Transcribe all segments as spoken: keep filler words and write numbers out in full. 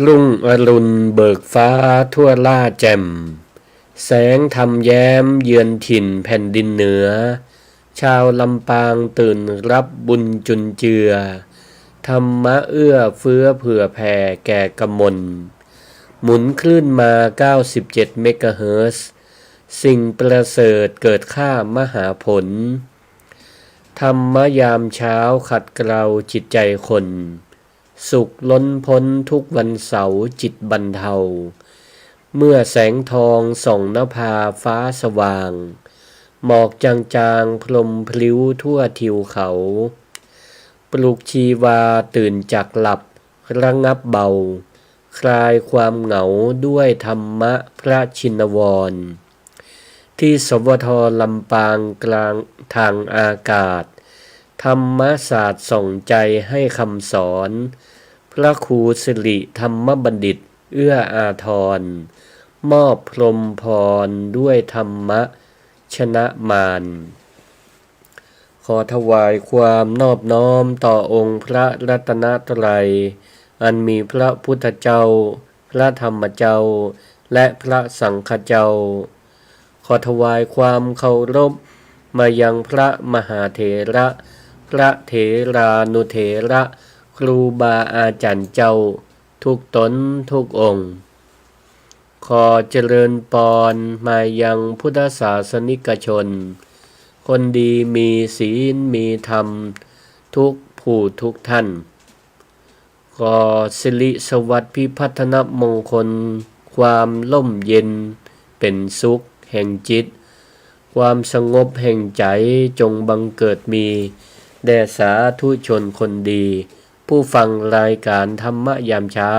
รุ่งอรุณเบิกฟ้าทั่วล่าแจ่ม แสงธรรมแย้มเยือนถิ่นแผ่นดินเหนือ ชาวลำปางตื่นรับบุญจุนเจือ ธรรมะเอื้อเฟื้อเผื่อแผ่แก่กมล หมุนคลื่นมา เก้าสิบเจ็ดเมกะเฮิรตซ์ สิ่งประเสริฐเกิดค่ามหาผล ธรรมะยามเช้าขัดเกลาจิตใจคน สุขล้นพ้นทุกวันเสาร์จิตบรรเทา เมื่อแสงทองส่องนภาฟ้าสว่าง หมอกจางๆพรมพลิ้วทั่วทิวเขา ปลุกชีวาตื่นจากหลับระงับเบา คลายความเหงาด้วยธรรมะพระชินวร ที่ สวท ลำปางกลางทางอากาศ ธรรมศาสตร์ส่องใจให้คำสอน พระครูสิริธรรมบัณฑิตเอื้ออาทร มอบพรหมพรด้วยธรรมะชนะมาร ขอถวายความนอบน้อมต่อองค์พระรัตนตรัย อันมีพระพุทธเจ้า พระธรรมเจ้า และพระสังฆเจ้า ขอถวายความเคารพมายังพระมหาเถระ พระเถรานุเถระ ครูบาอาจารย์เจ้า ทุกตนทุกองค์ ขอเจริญปอนมายังพุทธศาสนิกชน คนดีมีศีลมีธรรม ทุกผู้ทุกท่าน ขอสิริสวัสดิ์พิพัฒนมงคล ความร่มเย็นเป็นสุขแห่งจิต ความสงบแห่งใจจงบังเกิดมี แด่สาธุชนคนดี ผู้ฟังรายการธรรมะยามเช้า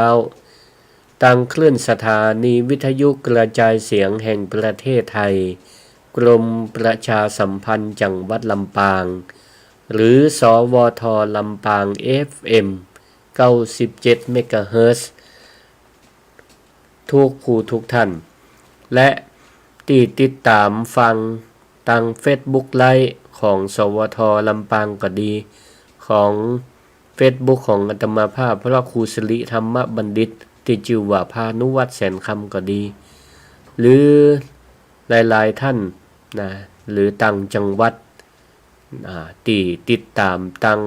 ตางคลื่นสถานีวิทยุกระจายเสียงแห่งประเทศไทย กรมประชาสัมพันธ์จังหวัดลำปาง หรือ สวท ลำปาง เอฟเอ็ม เก้าสิบเจ็ดเมกะเฮิรตซ์ ทุกผู้ทุกท่าน และตี้ติดต๋ามฟังตางเฟซบุ๊กไลฟ์ของ สวท ลำปางก็ดี ของเฟซบุ๊กของอาตมาภาพพระครูสิริธรรมบัณฑิต ตี้จื้อว่าพานุวัฒน์แสนคำก็ดี หรือหลายๆ ท่านนะ หรือต่างจังหวัด อ่า ตี้ติดต๋ามตาง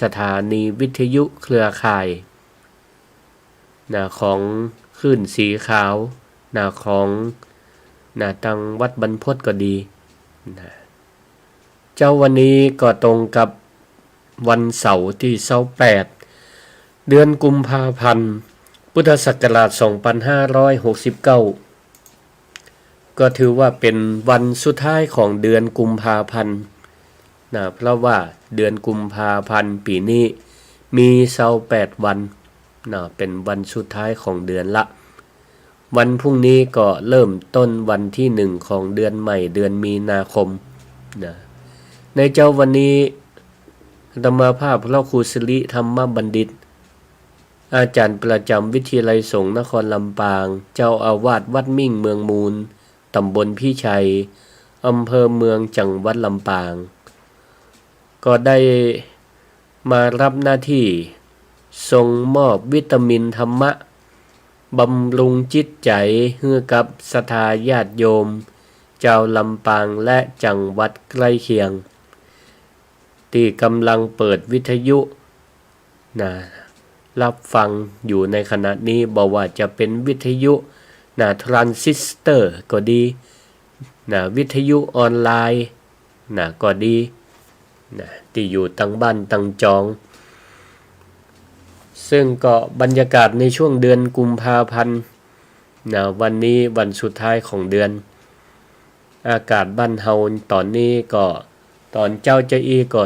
สถานีวิทยุเครือข่าย นะ ของคลื่นสีขาว นะ ของ นะ ตางวัดบรรพตก็ดี นะ เจ๊าวันนี้ก็ตรงกับวันเสาร์ตี้ซาวแปด เดือนกุมภาพันธ์ พุทธศักราชสองปันห้าร้อยหกสิบเก้า ก็ถือว่าเป๋นวันสุดท้ายของเดือนกุมภาพันธ์ นะ เพราะว่าเดือนกุมภาพันธ์ปี๋นี้มีซาวแปดวัน นะ เป๋นวันสุดท้ายของเดือนละ วันพรุ่งนี้ก็เริ่มต้นวันตี้หนึ่งของเดือนใหม่ เดือนมีนาคม นะ ในเจ๊าวันนี้ อาตมาภาพพระครูสิริธรรมบัณฑิต อาจ๋ารย์ประจ๋ำวิทยาลัยสงฆ์นครลำปาง เจ้าอาวาสวัดมิ่งเมืองมูล ต๋ำบลพิชัย อำเภอเมือง จังหวัดลำปาง ก็ได้มาฮับหน้าตี้ทรงมอบวิตามินธรรมะ บำรุงจิตใจ๋หื้อกับศรัทธาญาติโยม จาวลำปางและจังหวัดใก้เคียง ตี้ก่ำลังเปิดวิทยุ นะ ฮับฟังอยู่ในขณะนี้ บ่ว่าจะเป๋นวิทยุ นะ ทรานซิสเตอร์ก็ดี นะ วิทยุออนไลน์ นะ ก็ดี นะ ตี้อยู่ตางบ้านตางจอง ซึ่งก็บรรยากาศในช่วงเดือนกุมภาพันธ์ นะ วันนี้วันสุดท้ายของเดือน อากาศบ้านเฮาต๋อนนี้ก็ ต๋อนเจ๊าจาอี้ก็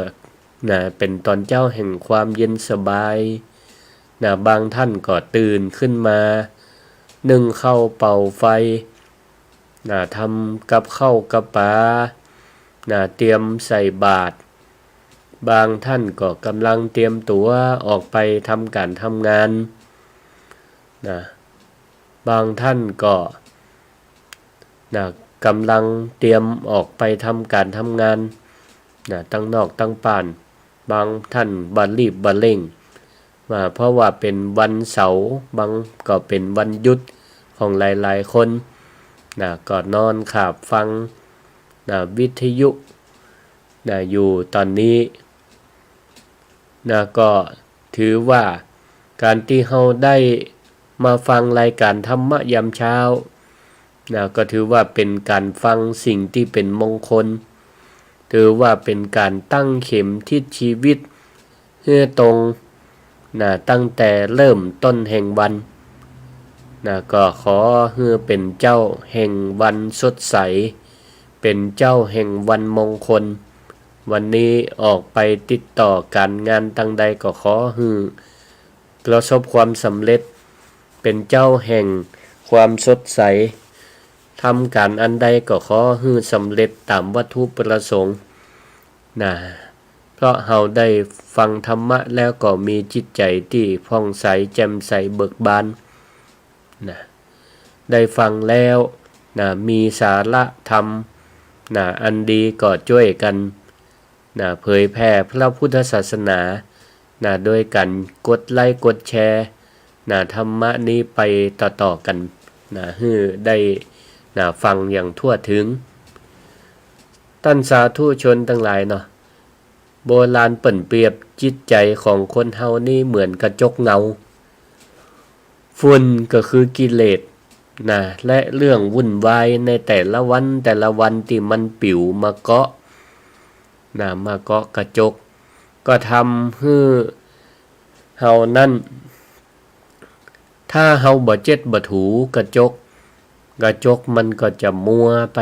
นะ เป๋นต๋อนเจ๊าแห่งความเย็นสบาย นะ บางท่านก็ตื่นขึ้นมานึ่งข้าวเป่าไฟ นะ ทำกับข้าวกับป๋า นะ เตรียมใส่บาตร บางท่านก็ก่ำลังเตรียมตั๋วออกไปทำก๋านทำงาน นะ บางท่านก็ นะ ก่ำลังเตรียมออกไปทำก๋านทำงาน นะ ตังนอกตังป้าน บางท่านบ่ารีบบ่าเร่ง ว่าเพราะว่าเป๋นวันเสาร์ บางก็เป๋นวันหยุดของหลายๆ คนนะ ก็นอนขาบฟังนะ วิทยุนะ อยู่ต๋อนนี้นะ ก็ถือว่าก๋านตี้เฮาได้มาฟังรายก๋านธรรมะยามเช้า นะ ก็ถือว่าเป๋นก๋านฟังสิ่งตี้เป๋นมงคล ถือว่าเป๋นก๋านตั้งเข็มทิศชีวิตหื้อตรง นะ ตั้งแต่เริ่มต้นแห่งวัน นะ ก็ขอหื้อเป๋นเจ้าแห่งวันสดใส เป๋นเจ้าแห่งวันมงคล วันนี้ออกไปติดต่อก๋านงานตังใดก็ขอหื้อ ประสบความสำเร็จ เป๋นเจ้าแห่งความสดใส ทำก๋านอันใดก็ขอหื้อสำเร็จต๋ามวัตถุประสงค์นะ เพราะเฮาได้ฟังธรรมะแล้วก็มีจิตใจ๋ตี้ผ่องใสแจ่มใสเบิกบานนะ ได้ฟังแล้วนะ มีสาระธรรมนะ อันดีก็จ้วยกั๋น นะ เผยแผ่พระพุทธศาสนานะ โดยก๋านกดไลก์กดแชร์นะ ธรรมะนี้ไปต่อๆ กั๋นนะ หื้อได้นะ ฟังอย่างทั่วถึง ต้านสาธุชนตังหลายเนาะ โบราณเปิ้นเปรียบจิตใจ๋ของคนเฮานี้เหมือนกระจกเงา ฝุ่นก็คือกิเลสนะ และเรื่องวุ่นวายในแต่ละวันแต่ละวันตี้มันปิ๋วมาเกาะนะ มาเกาะกระจก ก็ทำหื้อเฮานั้น ถ้าเฮาบ่เจ็ดบ่ถูกระจก กระจกมันก็จะมัวไป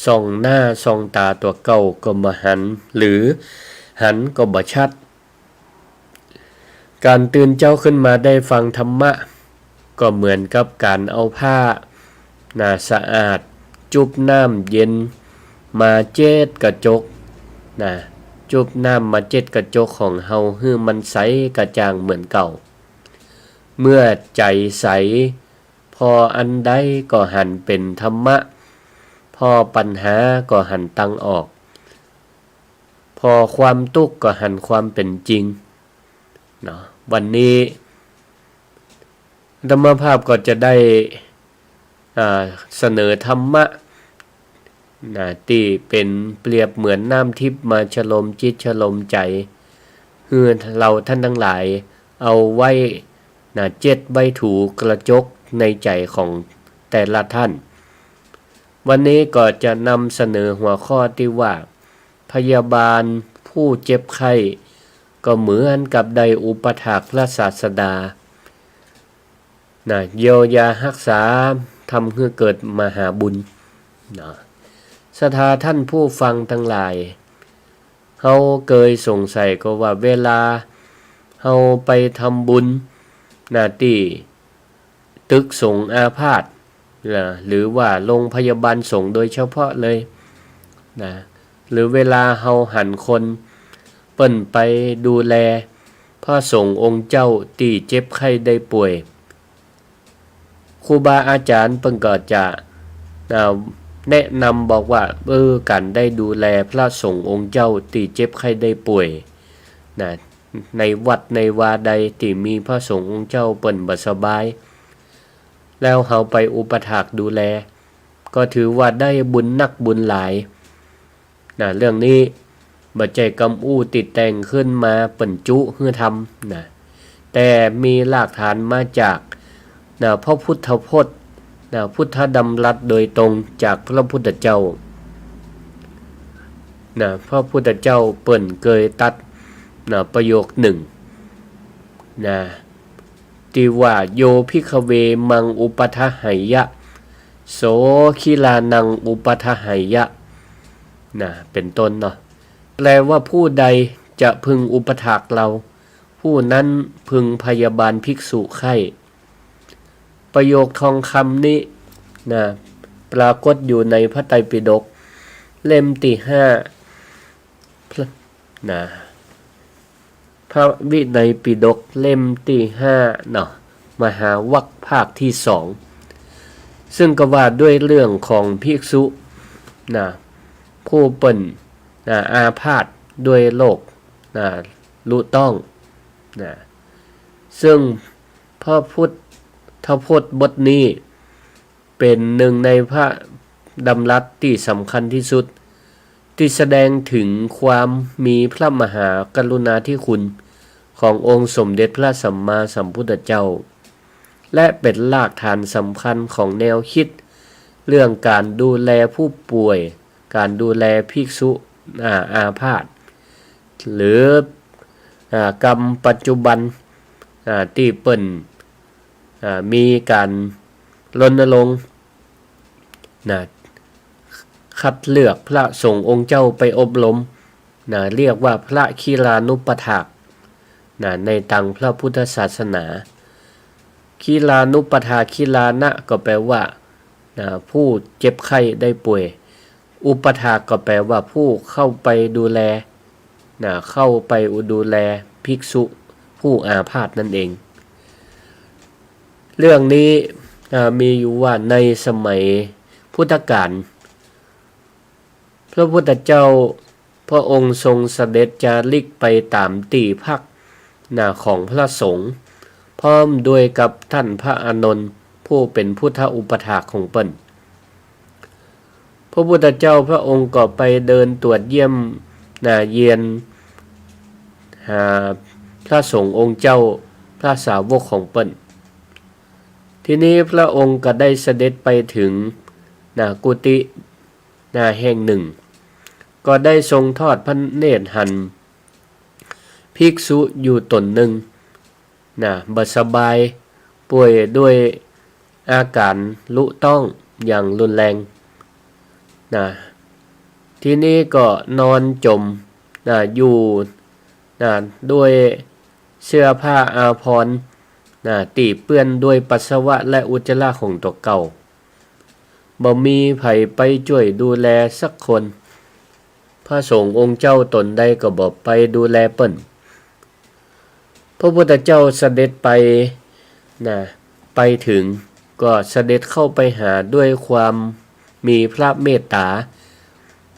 ส่องหน้าส่องต๋าตั๋วเก่าก็บ่หัน หรือหันก็บ่ชัด ก๋านตื่นเจ๊าขึ้นมาได้ฟังธรรมะ ก็เหมือนกับก๋านเอาผ้านะ สะอาด จุ๊บน้ำเย็นมาเจ็ดกระจกนะ จุ๊บน้ำมาเจ็ดกระจกของเฮาหื้อมันใสกระจ่างเหมือนเก่า เมื่อใจ๋ใส ผ่ออันใดก็หันเป๋นธรรมะ ผ่อปัญหาก็หันตางออก ผ่อความตุ๊กข์ก็หันความเป๋นจริงเนาะ วันนี้อาตมาภาพก็จะได้ อ่า เสนอธรรมะ นะ ตี้เป๋นเปรียบเหมือนน้ำทิพย์มาชโลมจิตชโลมใจ๋ หื้อเฮาต้านตังหลายเอาไว้ นะ เจ็ดไว้ถูกระจกในใจ๋ของแต่ละต้าน วันนี้ก็จะนำเสนอหัวข้อตี้ว่า พยาบาลผู้เจ็บไข้ ก็เหมือนกับได้อุปถากพระศาสดา นะ เยียวยาฮักษา ทำหื้อเกิดมหาบุญ นะ ศรัทธาต้านผู้ฟังตังหลาย เฮาเกยสงสัยก่อว่าเวลาเฮาไปทำบุญ นะ ตี้ตึกสงฆ์อาพาธ นะ หรือว่าโรงพยาบาลสงฆ์โดยเฉพาะเลย นะ หรือเวลาเฮาหันคนเปิ้นไปดูแลพระสงฆ์องค์เจ้าตี้เจ็บไข้ได้ป่วย ครูบาอาจ๋ารย์เปิ้นก็จะ อ่า แนะนำบอกว่า เออ ก๋านได้ดูแลพระสงฆ์องค์เจ้าตี้เจ็บไข้ได้ป่วย นะ ในวัดในวาใดตี้มีพระสงฆ์องค์เจ้าเปิ้นบ่สบาย แล้วเฮาไปอุปถากดูแล ก็ถือว่าได้บุญนักบุญหลาย นะ เรื่องนี้บ่ใจ้กำอู้ตี้แต่งขึ้นมาเปิ้นจุหื้อทำ นะ แต่มีรากฐานมาจาก นะ พระพุทธพจน์ นะ พุทธดำรัสโดยตรงจากพระพุทธเจ้า นะ พระพุทธเจ้าเปิ้นเกยตรัส นะ ประโยคนึ่ง นะ ตี้ว่า โยภิกขเว มัง อุปัฏฐัยยะ โส ขิลานัง อุปัฏฐัยยะ นะ เป๋นต้นเนาะ แปลว่า ผู้ใดจะพึงอุปถากเรา ผู้นั้นพึงพยาบาลภิกษุไข้ ประโยคทองคำนี้ นะ ปรากฏอยู่ในพระไตรปิฎกเล่มตี้ห้า พระ นะ พระวินัยปิฎกเล่มตี้ห้าเนาะ มหาวักคภาคตี้สอง ซึ่งก็ว่าด้วยเรื่องของภิกษุ นะ ผู้เปิ้น นะ อาพาธด้วยโรค นะ ลุต้อง นะ ซึ่งพระพุทธพจน์บทนี้เป๋นนึ่งในพระดำรัสตี้สำคัญตี้สุด ตี้แสดงเถิงความมีพระมหากรุณาธิคุณขององค์สมเด็จพระสัมมาสัมพุทธเจ้า และเป๋นรากฐานสำคัญของแนวคิดเรื่องก๋านดูแลผู้ป่วย ก๋านดูแลภิกษุ อ่า อาพาธ หรือ อ่า กำปัจจุบัน อ่า ตี้เปิ้น อ่า มีก๋านรณรงค์ นะ คัดเลือกพระสงฆ์องค์เจ้าไปอบรม นะ เรียกว่าพระคีลานุปัฏฐาก นะ ในตางพระพุทธศาสนา คีลานุปัฏฐาก คีลานะก็แปลว่า นะ ผู้เจ็บไข้ได้ป่วย อุปัฏฐากก็แปลว่าผู้เข้าไปดูแล นะ เข้าไปดูแลภิกษุผู้อาพาธนั่นเอง เรื่องนี้ อ่า มีอยู่ว่าในสมัยพุทธกาล พระพุทธเจ้าพระองค์ทรงเสด็จจาริกไปต๋ามตี้พัก นะ ของพระสงฆ์ พร้อมด้วยกับต้านพระอานนท์ผู้เป๋นพุทธอุปัฏฐากของเปิ้น พระพุทธเจ้าพระองค์ก็ไปเดินตรวจเยี่ยม นะ เยียน หาพระสงฆ์องค์เจ้า พระสาวกของเปิ้น ทีนี้พระองค์ก็ได้เสด็จไปเถิง นะ กุฏิ นะ แห่งนึ่ง ก็ได้ทรงทอดพระเนตรหันภิกษุอยู่ต๋นนึ่ง นะ บ่สบาย ป่วยด้วยอาก๋านลุต๊องอย่างรุนแรง นะ ทีนี้ก็นอนจม นะ อยู่ นะ ด้วยเสื้อผ้าอาภรณ์ นะ ตี้เปื้อนด้วยปัสสาวะและอุจจาระของตั๋วเก่า บ่มีใผไปจ้วยดูแลสักคน พระสงฆ์องค์เจ้าต๋นใดก็บ่ไปดูแลเปิ้น พระพุทธเจ้าเสด็จไป นะ ไปเถิง ก็เสด็จเข้าไปหาด้วยความมีพระเมตต๋า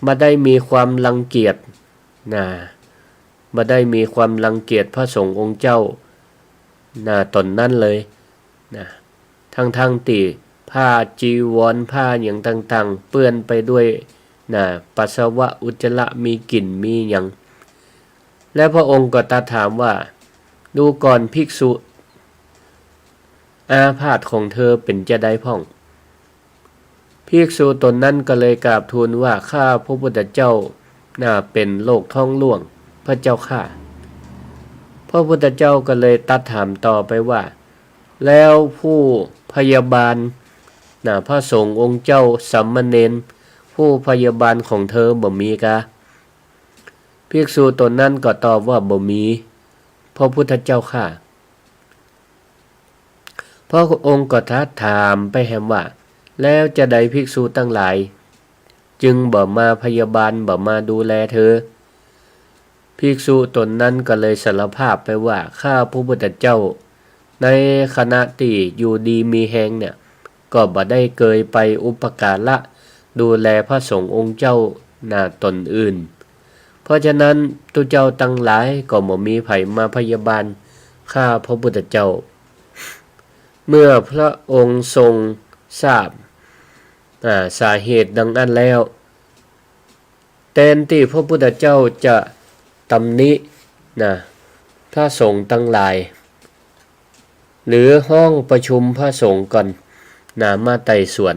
บ่ได้มีความรังเกียจ นะ บ่ได้มีความรังเกียจพระสงฆ์องค์เจ้า นะ ต๋นนั้นเลย นะ ทั้งๆ ตี้ผ้าจีวร ผ้าหยังต่างๆ เปื้อนไปด้วย นะ ปัสสาวะอุจจาระ มีกลิ่น มีหยัง และพระองค์ก็ตรัสถามว่า ดูก่อนภิกษุ อาพาธของเธอเป๋นจาใดพ่อง ภิกษุต๋นนั้นก็เลยกราบทูลว่า ข้าพระพุทธเจ้า นะ เป๋นโรคท้องร่วง พระเจ้าข้า พระพุทธเจ้าก็เลยตรัสถามต่อไปว่า แล้วผู้พยาบาล นะ พระสงฆ์องค์เจ้า สามเณร ผู้พยาบาลของเธอบ่มีกา ภิกษุต๋นนั้นก็ตอบว่า บ่มี พระพุทธเจ้าข้า พระองค์ก็ตรัสถามไปแหมว่า แล้วจาใดภิกษุตังหลาย จึงบ่มาพยาบาล บ่มาดูแลเธอ ภิกษุต๋นนั้นก็เลยสารภาพไปว่า ข้าพระพุทธเจ้า ในขณะตี้อยู่ดีมีแฮงเนี่ย ก็บ่ได้เกยไปอุปการะดูแลพระสงฆ์องค์เจ้า นะ ต๋นอื่น เพราะฉะนั้นตุ๊เจ้าตังหลายก็บ่มีใผมาพยาบาลข้าพระพุทธเจ้า เมื่อพระองค์ทรงทราบ อ่า สาเหตุดังอั้นแล้ว แตนตี้พระพุทธเจ้าจะตำหนิ นะ พระสงฆ์ตังหลาย หรือฮ้องประชุมพระสงฆ์ก่อน นะ มาไต่สวน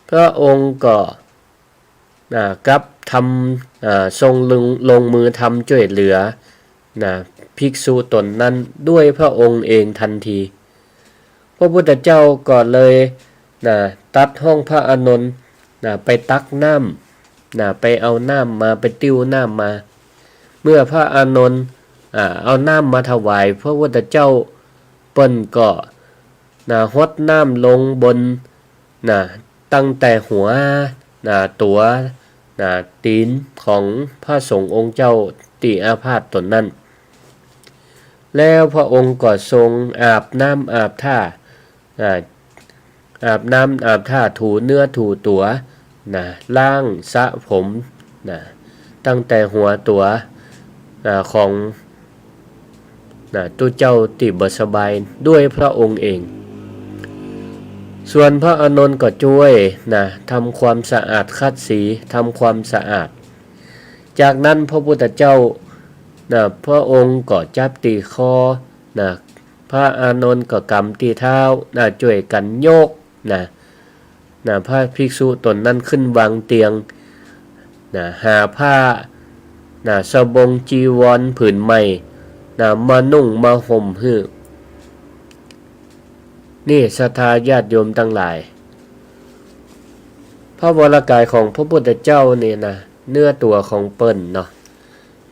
พระองค์ก็ นะ กลับทำ อ่า ทรงลง ลงมือทำจ้วยเหลือ นะ ภิกษุต๋นนั้นด้วยพระองค์เองทันที พระพุทธเจ้าก็เลย นะ ตรัสฮ้องพระอานนท์ นะ ไปตักน้ำ นะ ไปเอาน้ำมา ไปติ้วน้ำมา เมื่อพระอานนท์ อ่า เอาน้ำมาถวายพระพุทธเจ้า เปิ้นก็ นะ หดน้ำลงบน นะ ตั้งแต่หัว นะ ตั๋ว นะ ตี๋นของพระสงฆ์องค์เจ้าตี้อาพาธต๋นนั้น แล้วพระองค์ก็ทรงอาบน้ำอาบท่า อ่า อาบน้ำอาบท่า ถูเนื้อถูตั๋ว นะ ล้างสระผม นะ ตั้งแต่หัวตั๋ว อ่า ของ นะ ตุ๊เจ้าตี้บ่สบายด้วยพระองค์เอง ส่วนพระอานนท์ก็จ้วยนะ ทำความสะอาดขัดสี ทำความสะอาด จากนั้นพระพุทธเจ้านะ พระองค์ก็จับตี้คอนะ พระอานนท์ก็กำตี้เท้านะ จ้วยกั๋นยกนะ นะ พระภิกษุต๋นนั้นขึ้นวางเตียงนะ หาผ้านะ สบงจีวรผืนใหม่นะ มานุ่งมาห่มหื้อ นี่ศรัทธาญาติโยมตังหลาย พระวรกายของพระพุทธเจ้านี่นะ เนื้อตั๋วของเปิ้นเนาะ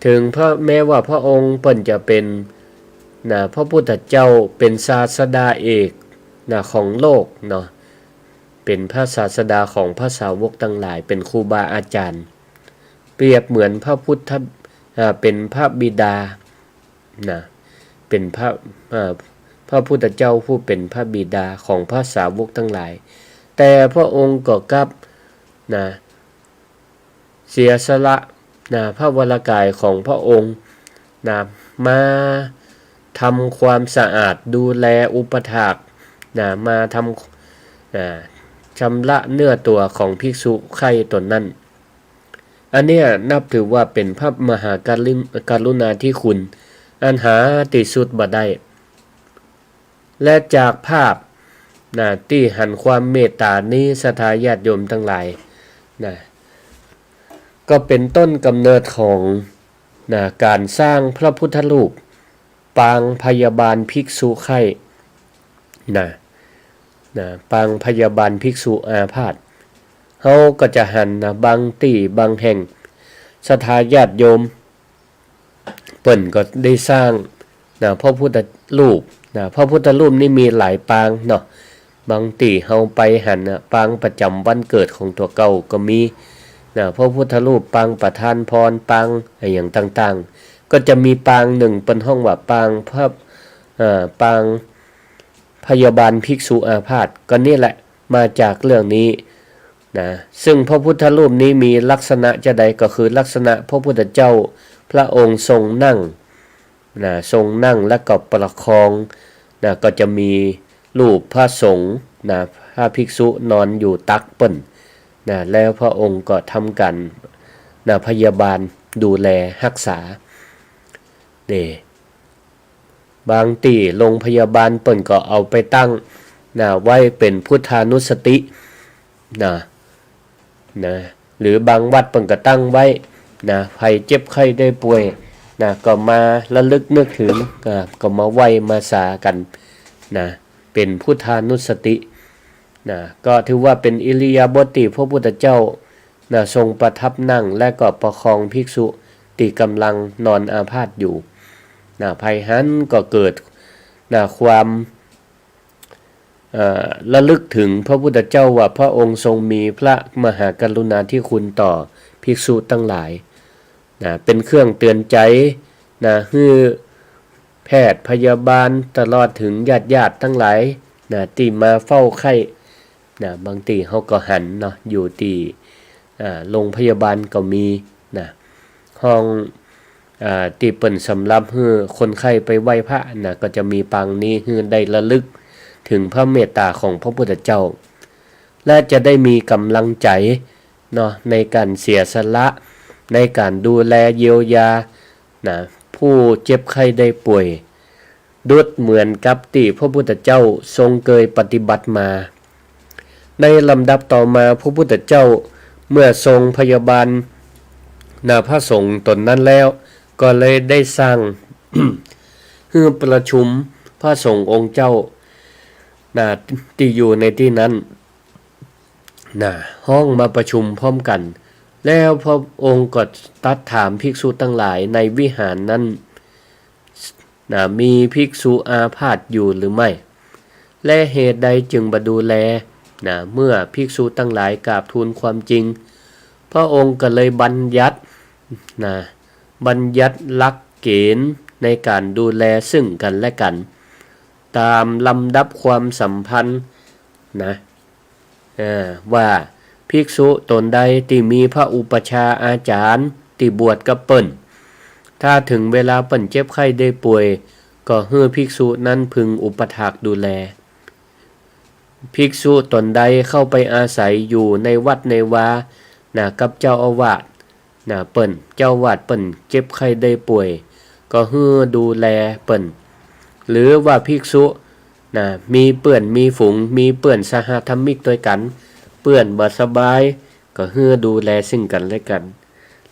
เถิงพระ แม้ว่าพระองค์เปิ้นจะเป๋นนะ พระพุทธเจ้าเป๋นศาสดาเอกนะ ของโลกเนาะ เป๋นพระศาสดาของพระสาวกตังหลาย เป๋นครูบาอาจ๋ารย์ เปรียบเหมือนพระพุทธ อ่า เป๋นพระบิดานะ เป๋นพระ อ่า พระพุทธเจ้าผู้เป๋นพระบิดาของพระสาวกตังหลาย แต่พระองค์ก็กลับนะ เสียสละนะ พระวรกายของพระองค์นะ มาทำความสะอาด ดูแลอุปถากนะ มาทำ อ่า ชำระเนื้อตั๋วของภิกษุใคร่ต๋นนั้น อันเนี้ยนับถือว่าเป๋นพระมหากรุณ- กรุณาธิคุณ อันหาตี้สุดบ่ได้ และจากภาพนะ ตี้หันความเมตต๋านี้ ศรัทธาญาติโยมตังหลายนะ ก็เป๋นต้นก๋ำเนิดของนะ ก๋านสร้างพระพุทธรูป ปางพยาบาลภิกษุใคร่นะ นะ ปางพยาบาลภิกษุอาพาธ เฮาก็จะหันนะ บางตี้บางแห่ง ศรัทธาญาติโยม เปิ้นก็ได้สร้างนะ พระพุทธรูปนะ พระพุทธรูปนี่มีหลายปางเนาะ บางตี้เฮาไปหันนะ ปางประจ๋ำวันเกิดของตั๋วเก่าก็มีนะ พระพุทธรูปปางประทานพร ปางอะหยังต่างๆ ก็จะมีปางนึ่งเปิ้นฮ้องว่าปางพระ เอ่อ ปางพยาบาลภิกษุอาพาธ ก็นี่แหละมาจากเรื่องนี้นะ ซึ่งพระพุทธรูปนี้มีลักษณะจาใด ก็คือลักษณะพระพุทธเจ้าพระองค์ทรงนั่งนะ ทรงนั่งแล้วก็ประคองนะ ก็จะมีรูปพระสงฆ์นะ พระภิกษุนอนอยู่ตักเปิ้นนะ แล้วพระองค์ก็ทำก๋านนะ พยาบาลดูแลฮักษา นี่ บางตี้โรงพยาบาลเปิ้นก็เอาไปตั้งนะ ไว้เป๋นพุทธานุสตินะ นะ หรือบางวัดเปิ้นก็ตั้งไว้นะ ใผเจ็บไข้ได้ป่วยนะ ก็มาระลึกนึกถึง อ่า ก็มาไหว้มาสากั๋นนะ เป๋นพุทธานุสตินะ ก็ถือว่าเป๋นอิริยาบถตี้พระพุทธเจ้านะ ทรงประทับนั่งและก็ประคองภิกษุตี้ก่ำลังนอนอาพาธอยู่นะ ใผหันก็เกิดนะ ความ เอ่อ ระลึกถึงพระพุทธเจ้าว่าพระองค์ทรงมีพระมหากรุณาธิคุณต่อภิกษุตังหลายนะ เป๋นเครื่องเตือนใจ๋นะ หื้อแพทย์พยาบาลตลอดเถิงญาติๆ ตังหลายนะ ตี้มาเฝ้าไข้นะ บางตี้เฮาก็หันเนาะ อยู่ตี้ อ่า โรงพยาบาลก็มีนะ ห้อง อ่า ตี้เปิ้นสำหรับหื้อคนไข้ไปไหว้พระนะ ก็จะมีปางนี้หื้อได้ระลึกเถิงพระเมตต๋าของพระพุทธเจ้า และจะได้มีก๋ำลังใจ๋เนาะ ในก๋านเสียสละ ในก๋านดูแลเยียวยานะ ผู้เจ็บไข้ได้ป่วย ดุจเหมือนกับตี้พระพุทธเจ้าทรงเกยปฏิบัติมา ในลำดับต่อมาพระพุทธเจ้าเมื่อทรงพยาบาลนะ พระสงฆ์ต๋นนั้นแล้ว ก็เลยได้สร้าง หื้อประชุมพระสงฆ์องค์เจ้านะ ตี้อยู่ในตี้นั้นนะ ฮ้องมาประชุมพร้อมกั๋น แล้วพระองค์ก็ตรัสถามภิกษุตังหลายในวิหารนั้นนะ มีภิกษุอาพาธอยู่หรือไม่ และเหตุใดจึงบ่ดูแลนะ เมื่อภิกษุตังหลายกราบทูลความจริง พระองค์ก็เลยบัญญัตินะ บัญญัติหลักเกณฑ์ในก๋านดูแลซึ่งกั๋นและกั๋น ต๋ามลำดับความสัมพันธ์นะ เอ่อ ว่าภิกษุต๋นใดตี้มีพระอุปัชฌาย์อาจ๋ารย์ตี้บวชกับเปิ้น ถ้าเถิงเวลาเปิ้นเจ็บไข้ได้ป่วย ก็หื้อภิกษุนั้นพึงอุปถากดูแล ภิกษุต๋นใดเข้าไปอาศัยอยู่ในวัดในวา นะ กับเจ้าอาวาส นะ เปิ้น เจ้าอาวาสเปิ้นเจ็บไข้ได้ป่วย ก็หื้อดูแลเปิ้น หรือว่าภิกษุ นะ มีเปื้อนมีฝูง มีเปื้อนสหธรรมิกตวยกั๋น เปื้อนบ่สบาย ก็หื้อดูแลซึ่งกั๋นและกั๋น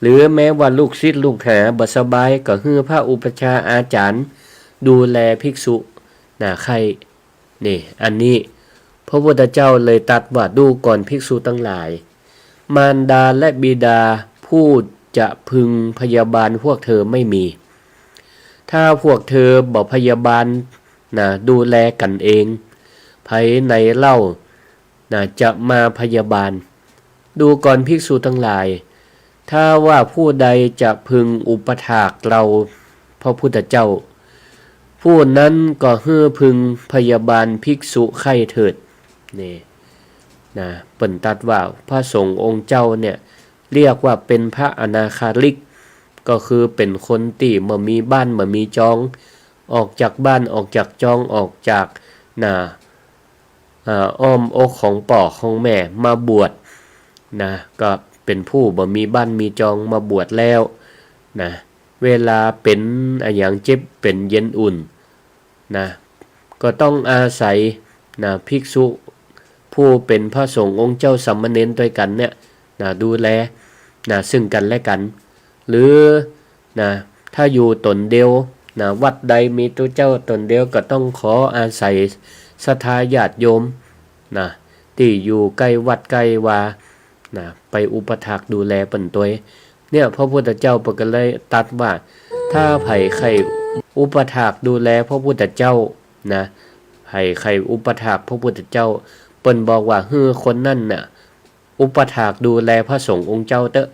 หรือแม้ว่าลูกศิษย์ลูกหาบ่สบาย ก็หื้อพระอุปัชฌาย์อาจ๋ารย์ดูแลภิกษุ นะ ไข้ นี่ อันนี้พระพุทธเจ้าเลยตรัสว่า ดูก่อนภิกษุตังหลาย มารดาและบิดาผู้จะพึงพยาบาลพวกเธอไม่มี ถ้าพวกเธอบ่พยาบาล นะ ดูแลกั๋นเอง ใผไหนเล่า นะ จะมาพยาบาล ดูก่อนภิกษุตังหลาย ถ้าว่าผู้ใดจะพึงอุปถากเราพระพุทธเจ้า ผู้นั้นก็หื้อพึงพยาบาลภิกษุไข้เถิด นี่ นะ เปิ้นตรัสว่าพระสงฆ์องค์เจ้าเนี่ย เรียกว่าเป็นพระอนาคาริก ก็คือเป๋นคนตี้บ่มีบ้านบ่มีจอง ออกจากบ้านออกจากจอง ออกจาก นะ อ่า อ้อมอกของป้อของแม่มาบวช นะ ก็เป๋นผู้บ่มีบ้านมีจองมาบวชแล้ว นะ เวลาเป๋นอะหยังเจ็บเป๋นเย็นอุ่น นะ ก็ต้องอาศัย นะ ภิกษุผู้เป๋นพระสงฆ์องค์เจ้าสามเณรตวยกั๋นเนี่ย นะ ดูแล นะ ซึ่งกั๋นและกั๋น หรือ นะ ถ้าอยู่ต๋นเดียว นะ วัดใดมีตุ๊เจ้าต๋นเดียว ก็ต้องขออาศัยศรัทธาญาติโยม นะ ตี้อยู่ใก้วัดใก้วา นะ ไปอุปถากดูแลเปิ้นตวย เนี่ย พระพุทธเจ้าเปิ้นก็เลยตรัสว่า ถ้าใผใค่อุปถากดูแลพระพุทธเจ้า นะ ใผใค่อุปถากพระพุทธเจ้า เปิ้นบอกว่าหื้อคนนั้นน่ะ อุปถากดูแลพระสงฆ์องค์เจ้าเต๊อะ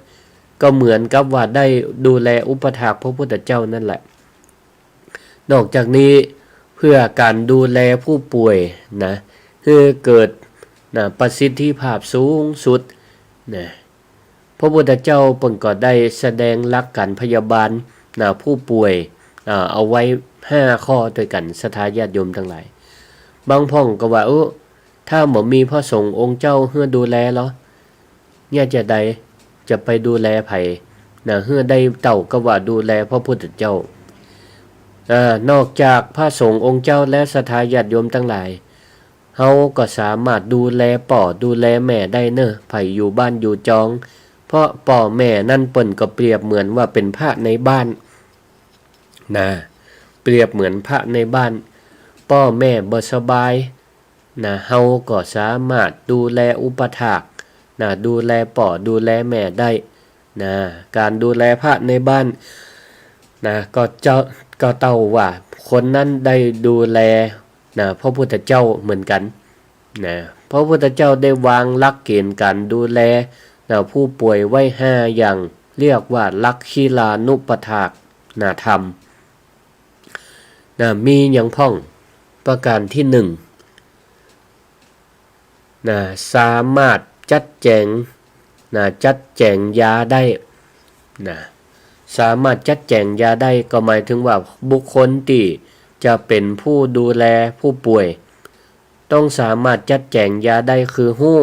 ก็เหมือนกับว่าได้ดูแลอุปถากพระพุทธเจ้านั่นแหละ นอกจากนี้เพื่อก๋านดูแลผู้ป่วยนะ หื้อเกิดนะ ประสิทธิภาพสูงสุดนะ พระพุทธเจ้าเปิ้นก็ได้แสดงหลักก๋านพยาบาลนะ ผู้ป่วย อ่า เอาไว้ห้าข้อตวยกั๋น ศรัทธาญาติโยมตังหลาย บางพ่องก็ว่า เออ ถ้าบ่มีพระสงฆ์องค์เจ้าหื้อดูแลลอ เนี่ยจะใด จะไปดูแลใผนะ หื้อได้เต้ากับว่าดูแลพระพุทธเจ้า อ่า นอกจากพระสงฆ์องค์เจ้าแล้ว ศรัทธาญาติโยมตังหลาย เฮาก็สามารถดูแลป้อดูแลแม่ได้เน่อ ใผอยู่บ้านอยู่จอง เพราะป้อแม่นั้นเปิ้นก็เปรียบเหมือนว่าเป๋นพระในบ้านนะ เปรียบเหมือนพระในบ้าน ป้อแม่บ่สบาย นะ เฮาก็สามารถดูแลอุปถากนะ ดูแลป้อดูแลแม่ได้นะ ก๋านดูแลพระในบ้านนะ ก็เจ้า ก็เต้าว่าคนนั้นได้ดูแลนะ พระพุทธเจ้าเหมือนกั๋นนะ พระพุทธเจ้าได้วางหลักเกณฑ์ก๋านดูแลนะ ผู้ป่วยไว้ห้าอย่าง เรียกว่าลักขิลานุปถากนะธรรม นะ มีหยังพ่อง ประก๋านตี้หนึ่งนะ สามารถจัดแจ๋งนะ จัดแจ๋งยาได้นะ สามารถจัดแจ๋งยาได้ก็หมายถึงว่าบุคคลตี้จะเป๋นผู้ดูแลผู้ป่วย ต้องสามารถจัดแจ๋งยาได้ คือฮู้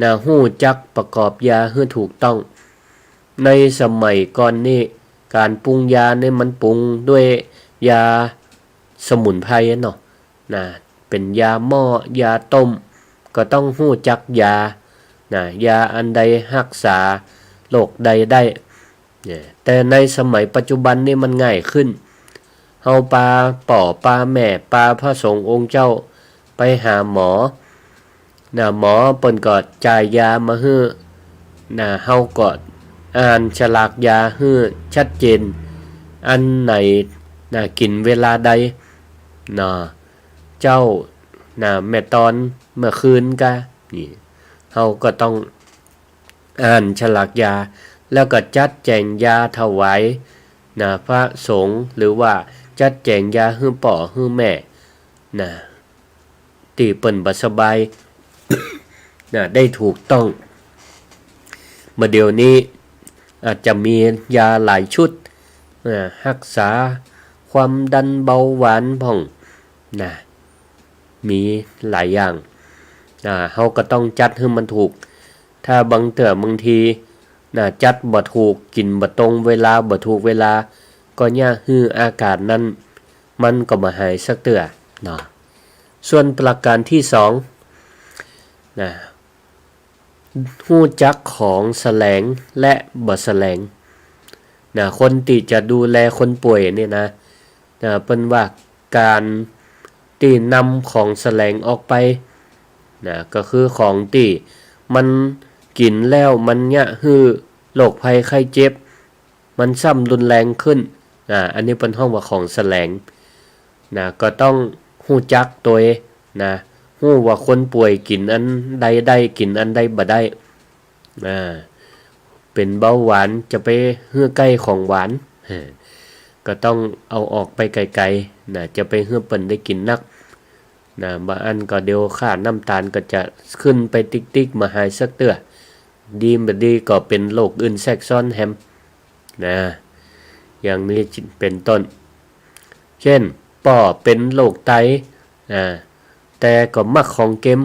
นะ ฮู้จักประกอบยาหื้อถูกต้อง ในสมัยก่อนนี่ ก๋านปรุงยานี่มันปรุงด้วยยาสมุนไพรเนาะนะ เป๋นยาหม้อ ยาต้ม ก็ต้องฮู้จักยานะ ยาอันใดฮักษาโรคใดได้ เนี่ย แต่ในสมัยปัจจุบันนี่มันง่ายขึ้น เฮาปาป้อปาแม่ ปาพระสงฆ์องค์เจ้าไปหาหมอนะ หมอเปิ้นก็จ่ายยามาหื้อนะ เฮาก็อ่านฉลากยาหื้อชัดเจน อันไหนนะ กิ๋นเวลาใดนะ เจ๊านะ แม่ตอน เมื่อคืนกา นี่ เฮาก็ต้อง อ่านฉลากยา แล้วก็จัดแจ๋งยาถวายนะ พระสงฆ์ หรือว่าจัดแจ๋งยาหื้อป้อหื้อแม่นะ ตี้เปิ้นบ่สบายนะ ได้ถูกต้อง บ่าเดี่ยวนี้อาจจะมียาหลายชุดนะ ฮักษา ความดันเบาหวานพ่อง นะ มีหลายอย่าง อ่า เฮาก็ต้องจัดหื้อมันถูก ถ้าบางเตื้อบางที นะ จัดบ่ถูก กิ๋นบ่ตรงเวลา บ่ถูกเวลา ก็เยียะหื้ออาก๋านนั้น มันก็บ่หายสักเตื้อ เนาะ ส่วนประก๋านตี้สอง นะ ฮู้จักของแสลงและบ่แสลง นะ คนตี้จะดูแลคนป่วยเนี่ยนะ นะ เปิ้นว่าก๋านตี้นำของแสลงออกไป นะ ก็คือของตี้มันกิ๋นแล้วมันเยียะหื้อโรคภัยไข้เจ็บ มันซ้ำรุนแรงขึ้น อ่า อันนี้เปิ้นฮ้องว่าของแสลง นะ ก็ต้องฮู้จักตวย นะ ฮู้ว่าคนป่วยกิ๋นอันใดได้ กิ๋นอันใดบ่ได้ อ่า เป๋นเบาหวานจะไปหื้อใก้ของหวาน ก็ต้องเอาออกไปไก๋ๆ นะ จะไปหื้อเปิ้นได้กิ๋นนัก นะ บ่อั้นก็เดี๋ยวค่าน้ำตาลก็จะขึ้นไปติ๊กๆ บ่หายสักเตื้อ ดีบ่ดีก็เป๋นโรคอื่นแทรกซ้อนแหม นะ อย่างนี้เป๋นต้น เจ้น ป้อเป๋นโรคไต อ่า แต่ก็มักของเก็ม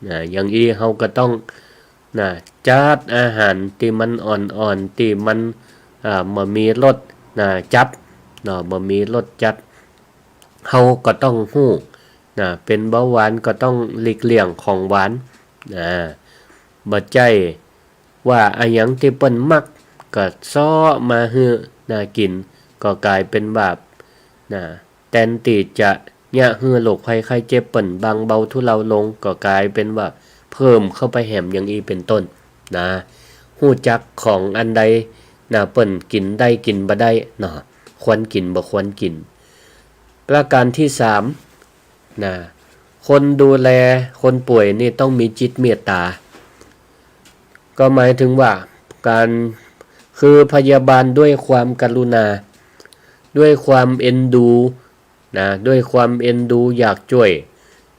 นะ อย่างอี้เฮาก็ต้อง นะ จัดอาหารตี้มันอ่อนๆ ตี้มัน อ่า บ่มีรส นะ จัด เนาะ บ่มีรสจัด เฮาก็ต้องฮู้ นะ เป๋นเบาหวานก็ต้องหลีกเลี่ยงของหวาน นะ บ่ใจ้ว่าอะหยังตี้เปิ้นมักก็เซาะมาหื้อ นะ กิ๋น ก็ก๋ายเป๋นว่า นะ แตนตี้จะเยียะหื้อโรคภัยไข้เจ็บเปิ้นบางเบาทุเลาลง ก็ก๋ายเป๋นว่าเพิ่มเข้าไปแหม อย่างอี้เป๋นต้น นะ ฮู้จักของอันใด นะ เปิ้นกิ๋นได้กิ๋นบ่ได้ เนาะ ควรกิ๋นบ่ควรกิ๋น ประก๋านตี้สาม นะ คนดูแลคนป่วยนี่ต้องมีจิตเมตต๋า ก็หมายเถิงว่าก๋าน คือพยาบาลด้วยความกรุณา ด้วยความเอ็นดู นะ ด้วยความเอ็นดูอยากจ้วย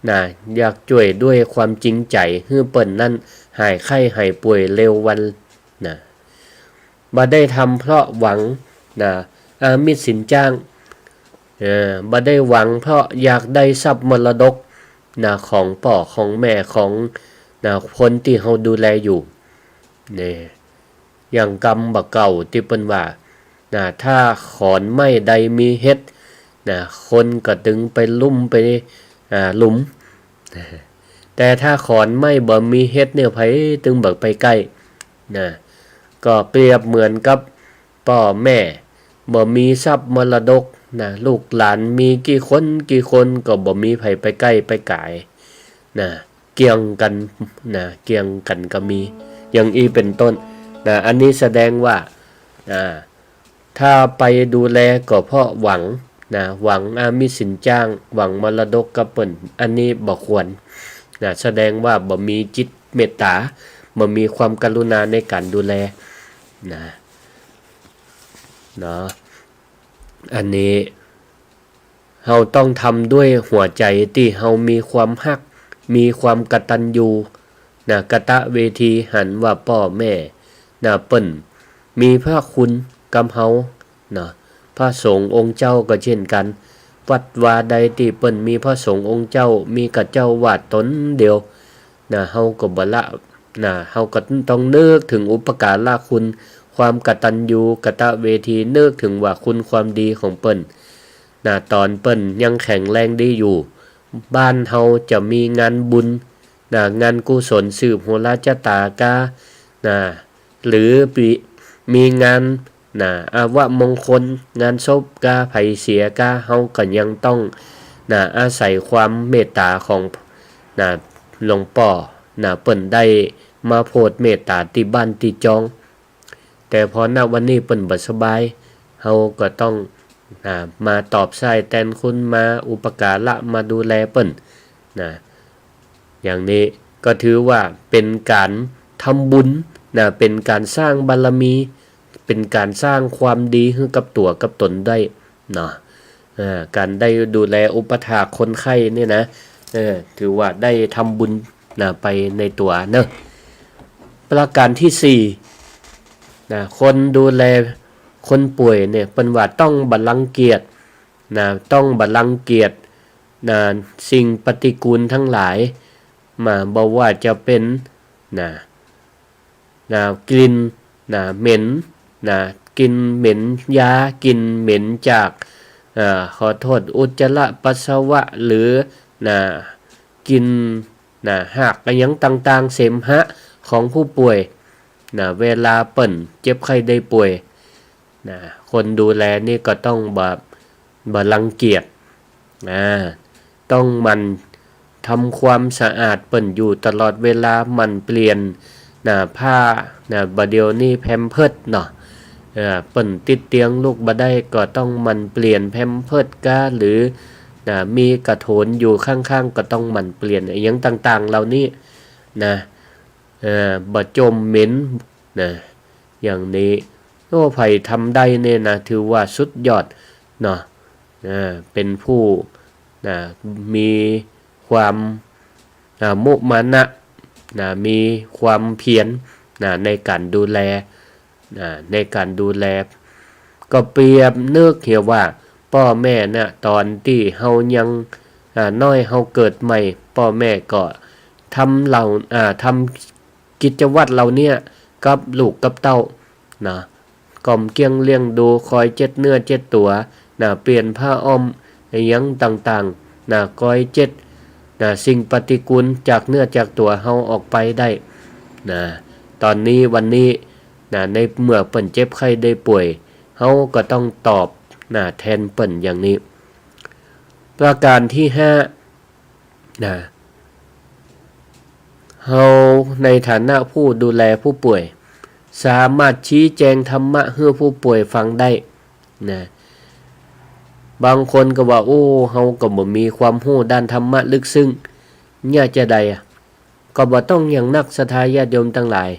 นะ อยากจ้วยด้วยความจริงใจ๋ หื้อเปิ้นนั้นหายไข้หายป่วยเร็ววัน นะ บ่ได้ทำเพราะหวัง นะ อามิสสินจ้าง เออ บ่ได้หวังเพราะอยากได้ทรัพย์มรดก นะ ของป้อของแม่ของ นะ คนตี้เฮาดูแลอยู่ นี่ อย่างกำบ่าเก่าตี้เปิ้นว่า นะ ถ้าขอนไม้ใดมีเห็ด นะ คนก็ตึงไปลุ่มไป อ่า หลุม แต่ถ้าขอนไม้บ่มีเห็ดเนี่ย ใผตึงบ่ไปใก้ นะ ก็เปรียบเหมือนกับป้อแม่ บ่มีทรัพย์มรดก นะ ลูกหลานมีกี่คนกี่คนก็บ่มีใผไปใก้ไปก๋าย นะ เกี่ยงกั๋น นะ เกี่ยงกั๋นก็มี อย่างอี้เป๋นต้น นะ อันนี้แสดงว่า อ่า ถ้าไปดูแลก็เพราะหวัง นะ หวังอามิสสินจ้าง หวังมรดกกับเปิ้น อันนี้บ่ควร นะ แสดงว่าบ่มีจิตเมตต๋า บ่มีความกรุณาในก๋านดูแล นะ เนาะ อันนี้ เฮาต้องทำด้วยหัวใจ๋ตี้เฮามีความฮัก มีความกตัญญู นะ กตเวที หันว่าป้อแม่ นะ เปิ้นมีพระคุณกับเฮา นะ พระสงฆ์องค์เจ้าก็เช่นกั๋น วัดวาใดตี้เปิ้นมีพระสงฆ์องค์เจ้า มีกระเจ้าอาวาสต๋นเดียว นะ เฮาก็บ่ละ นะ เฮาก็ต้องนึกเถิงอุปการะคุณ ความกตัญญูกตเวที นึกเถิงว่าคุณความดีของเปิ้น นะ ต๋อนเปิ้นยังแข็งแรงดีอยู่ บ้านเฮาจะมีงานบุญ นะ งานกุศลสืบโหราชะตากา นะ หรือปี มีงาน นะ อาวมงคล งานศพกา ใผเสียกา เฮาก็ยังต้อง นะ อาศัยความเมตต๋าของ นะ หลวงป้อ นะ เปิ้นได้มาโผดเมตต๋าตี้บ้านตี้จอง แต่พอ ณ วันนี้เปิ้นบ่สบาย เฮาก็ต้อง นะ มาตอบใช้แตนคุณ มาอุปการะ มาดูแลเปิ้น นะ อย่างนี้ก็ถือว่าเป๋นก๋านทำบุญ นะ เป๋นก๋านสร้างบารมี เป๋นก๋านสร้างความดีหื้อกับตั๋วกับต๋นได้ เนาะ เอ่อ ก๋านได้ดูแลอุปถากคนไข้เนี่ยนะ เออ ถือว่าได้ทำบุญ นะ ไปในตั๋วเนาะ ประก๋านตี้สี่ นะ คนดูแลคนป่วยเนี่ย เปิ้นว่าต้องบ่รังเกียจ นะ ต้องบ่รังเกียจ นะ สิ่งปฏิกูลตังหลาย มา บ่ว่าจะเป๋น นะ นะ กลิ่น นะ เหม็น นะ กลิ่นเหม็นยา กลิ่นเหม็นจาก อ่า ขอโต้ษ อุจจาระปัสสาวะ หรือ นะ กลิ่น นะ หากอะหยังต่างๆ เสมหะของผู้ป่วย นะ เวลาเปิ้นเจ็บไข้ได้ป่วย นะ คนดูแลนี่ก็ต้องบ่ บ่รังเกียจ นะ ต้องหมั่นทำความสะอาดเปิ้นอยู่ตลอดเวลา หมั่นเปลี่ยน นะ ผ้า นะ บ่าเดี่ยวนี้แพมเพิร์สเนาะ เอ่อ เปิ้นติดเตียงลุกบ่ได้ ก็ต้องหมั่นเปลี่ยนแพมเพิร์สก้า หรือ นะ มีกระโถนอยู่ข้างๆ ก็ต้องหมั่นเปลี่ยน อะหยังต่างๆ เหล่านี้ นะ เอ่อ บ่จ่มเหม็น นะ อย่างนี้ โอ้ ใผทำได้เนี่ยนะ ถือว่าสุดยอดเนาะ อ่า เป๋นผู้ นะ มีความ อ่า มุมานะ นะ มีความเพียร นะ ในก๋านดูแล นะ ในก๋านดูแล ก็เปรียบนึกเหียว่า ป้อแม่นะ ต๋อนตี้เฮายัง อ่า น้อย เฮาเกิดใหม่ ป้อแม่ก็ทำเหล่า อ่า ทำ กิจวัตรเหล่าเนี้ยกับลูกกับเต้า นะ ก้มเกลี้ยงเลี้ยงดู คอยเช็ดเนื้อเช็ดตั๋ว นะ เปลี่ยนผ้าอ้อม อะหยังต่างๆ นะ คอยเช็ด นะ สิ่งปฏิกูลจากเนื้อจากตั๋วเฮาออกไปได้ นะ ต๋อนนี้วันนี้ นะ ในเมื่อเปิ้นเจ็บไข้ได้ป่วย เฮาก็ต้องตอบ นะ แทนเปิ้นอย่างนี้ ประการตี้ห้า นะ เฮาในฐานะผู้ดูแลผู้ป่วย สามารถชี้แจงธรรมะหื้อผู้ป่วยฟังได้ นะ บางคนก็ว่า โอ้ เฮาก็บ่มีความฮู้ด้านธรรมะลึกซึ้ง เนี่ยจะใดอะ ก็บ่ต้องหยังนัก ศรัทธาญาติโยมตังหลาย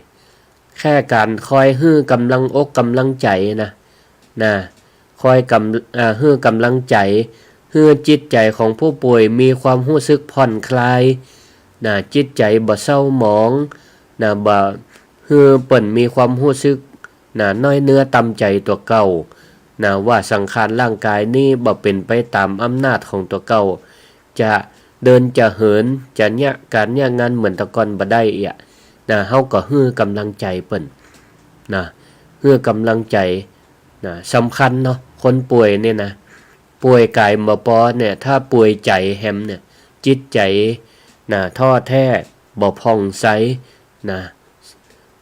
แค่ก๋านคอยหื้อกำลังอกกำลังใจ๋นะ นะ คอยกำ อ่า หื้อกำลังใจ๋ หื้อจิตใจ๋ของผู้ป่วยมีความฮู้สึกผ่อนคลาย นะ จิตใจ๋บ่เศร้าหมอง นะ บ่หื้อเปิ้นมีความฮู้สึก นะ น้อยเนื้อต่ำใจ๋ตั๋วเก่า นะ ว่าสังขารร่างกายนี้บ่เป๋นไปต๋ามอำนาจของตั๋วเก่า จะเดินจะเหิน จะเยียะก๋านเยียะงานเหมือนแต่ก่อนบ่ได้เอียะ นะ เฮาก็หื้อกำลังใจ๋เปิ้น นะ หื้อกำลังใจ๋ นะ สำคัญเนาะ คนป่วยเนี่ยนะ ป่วยก๋ายบ่ปอเนี่ย ถ้าป่วยใจ๋แหมเนี่ย จิตใจ๋ นะ ท้อแท้ บ่ผ่องใส นะ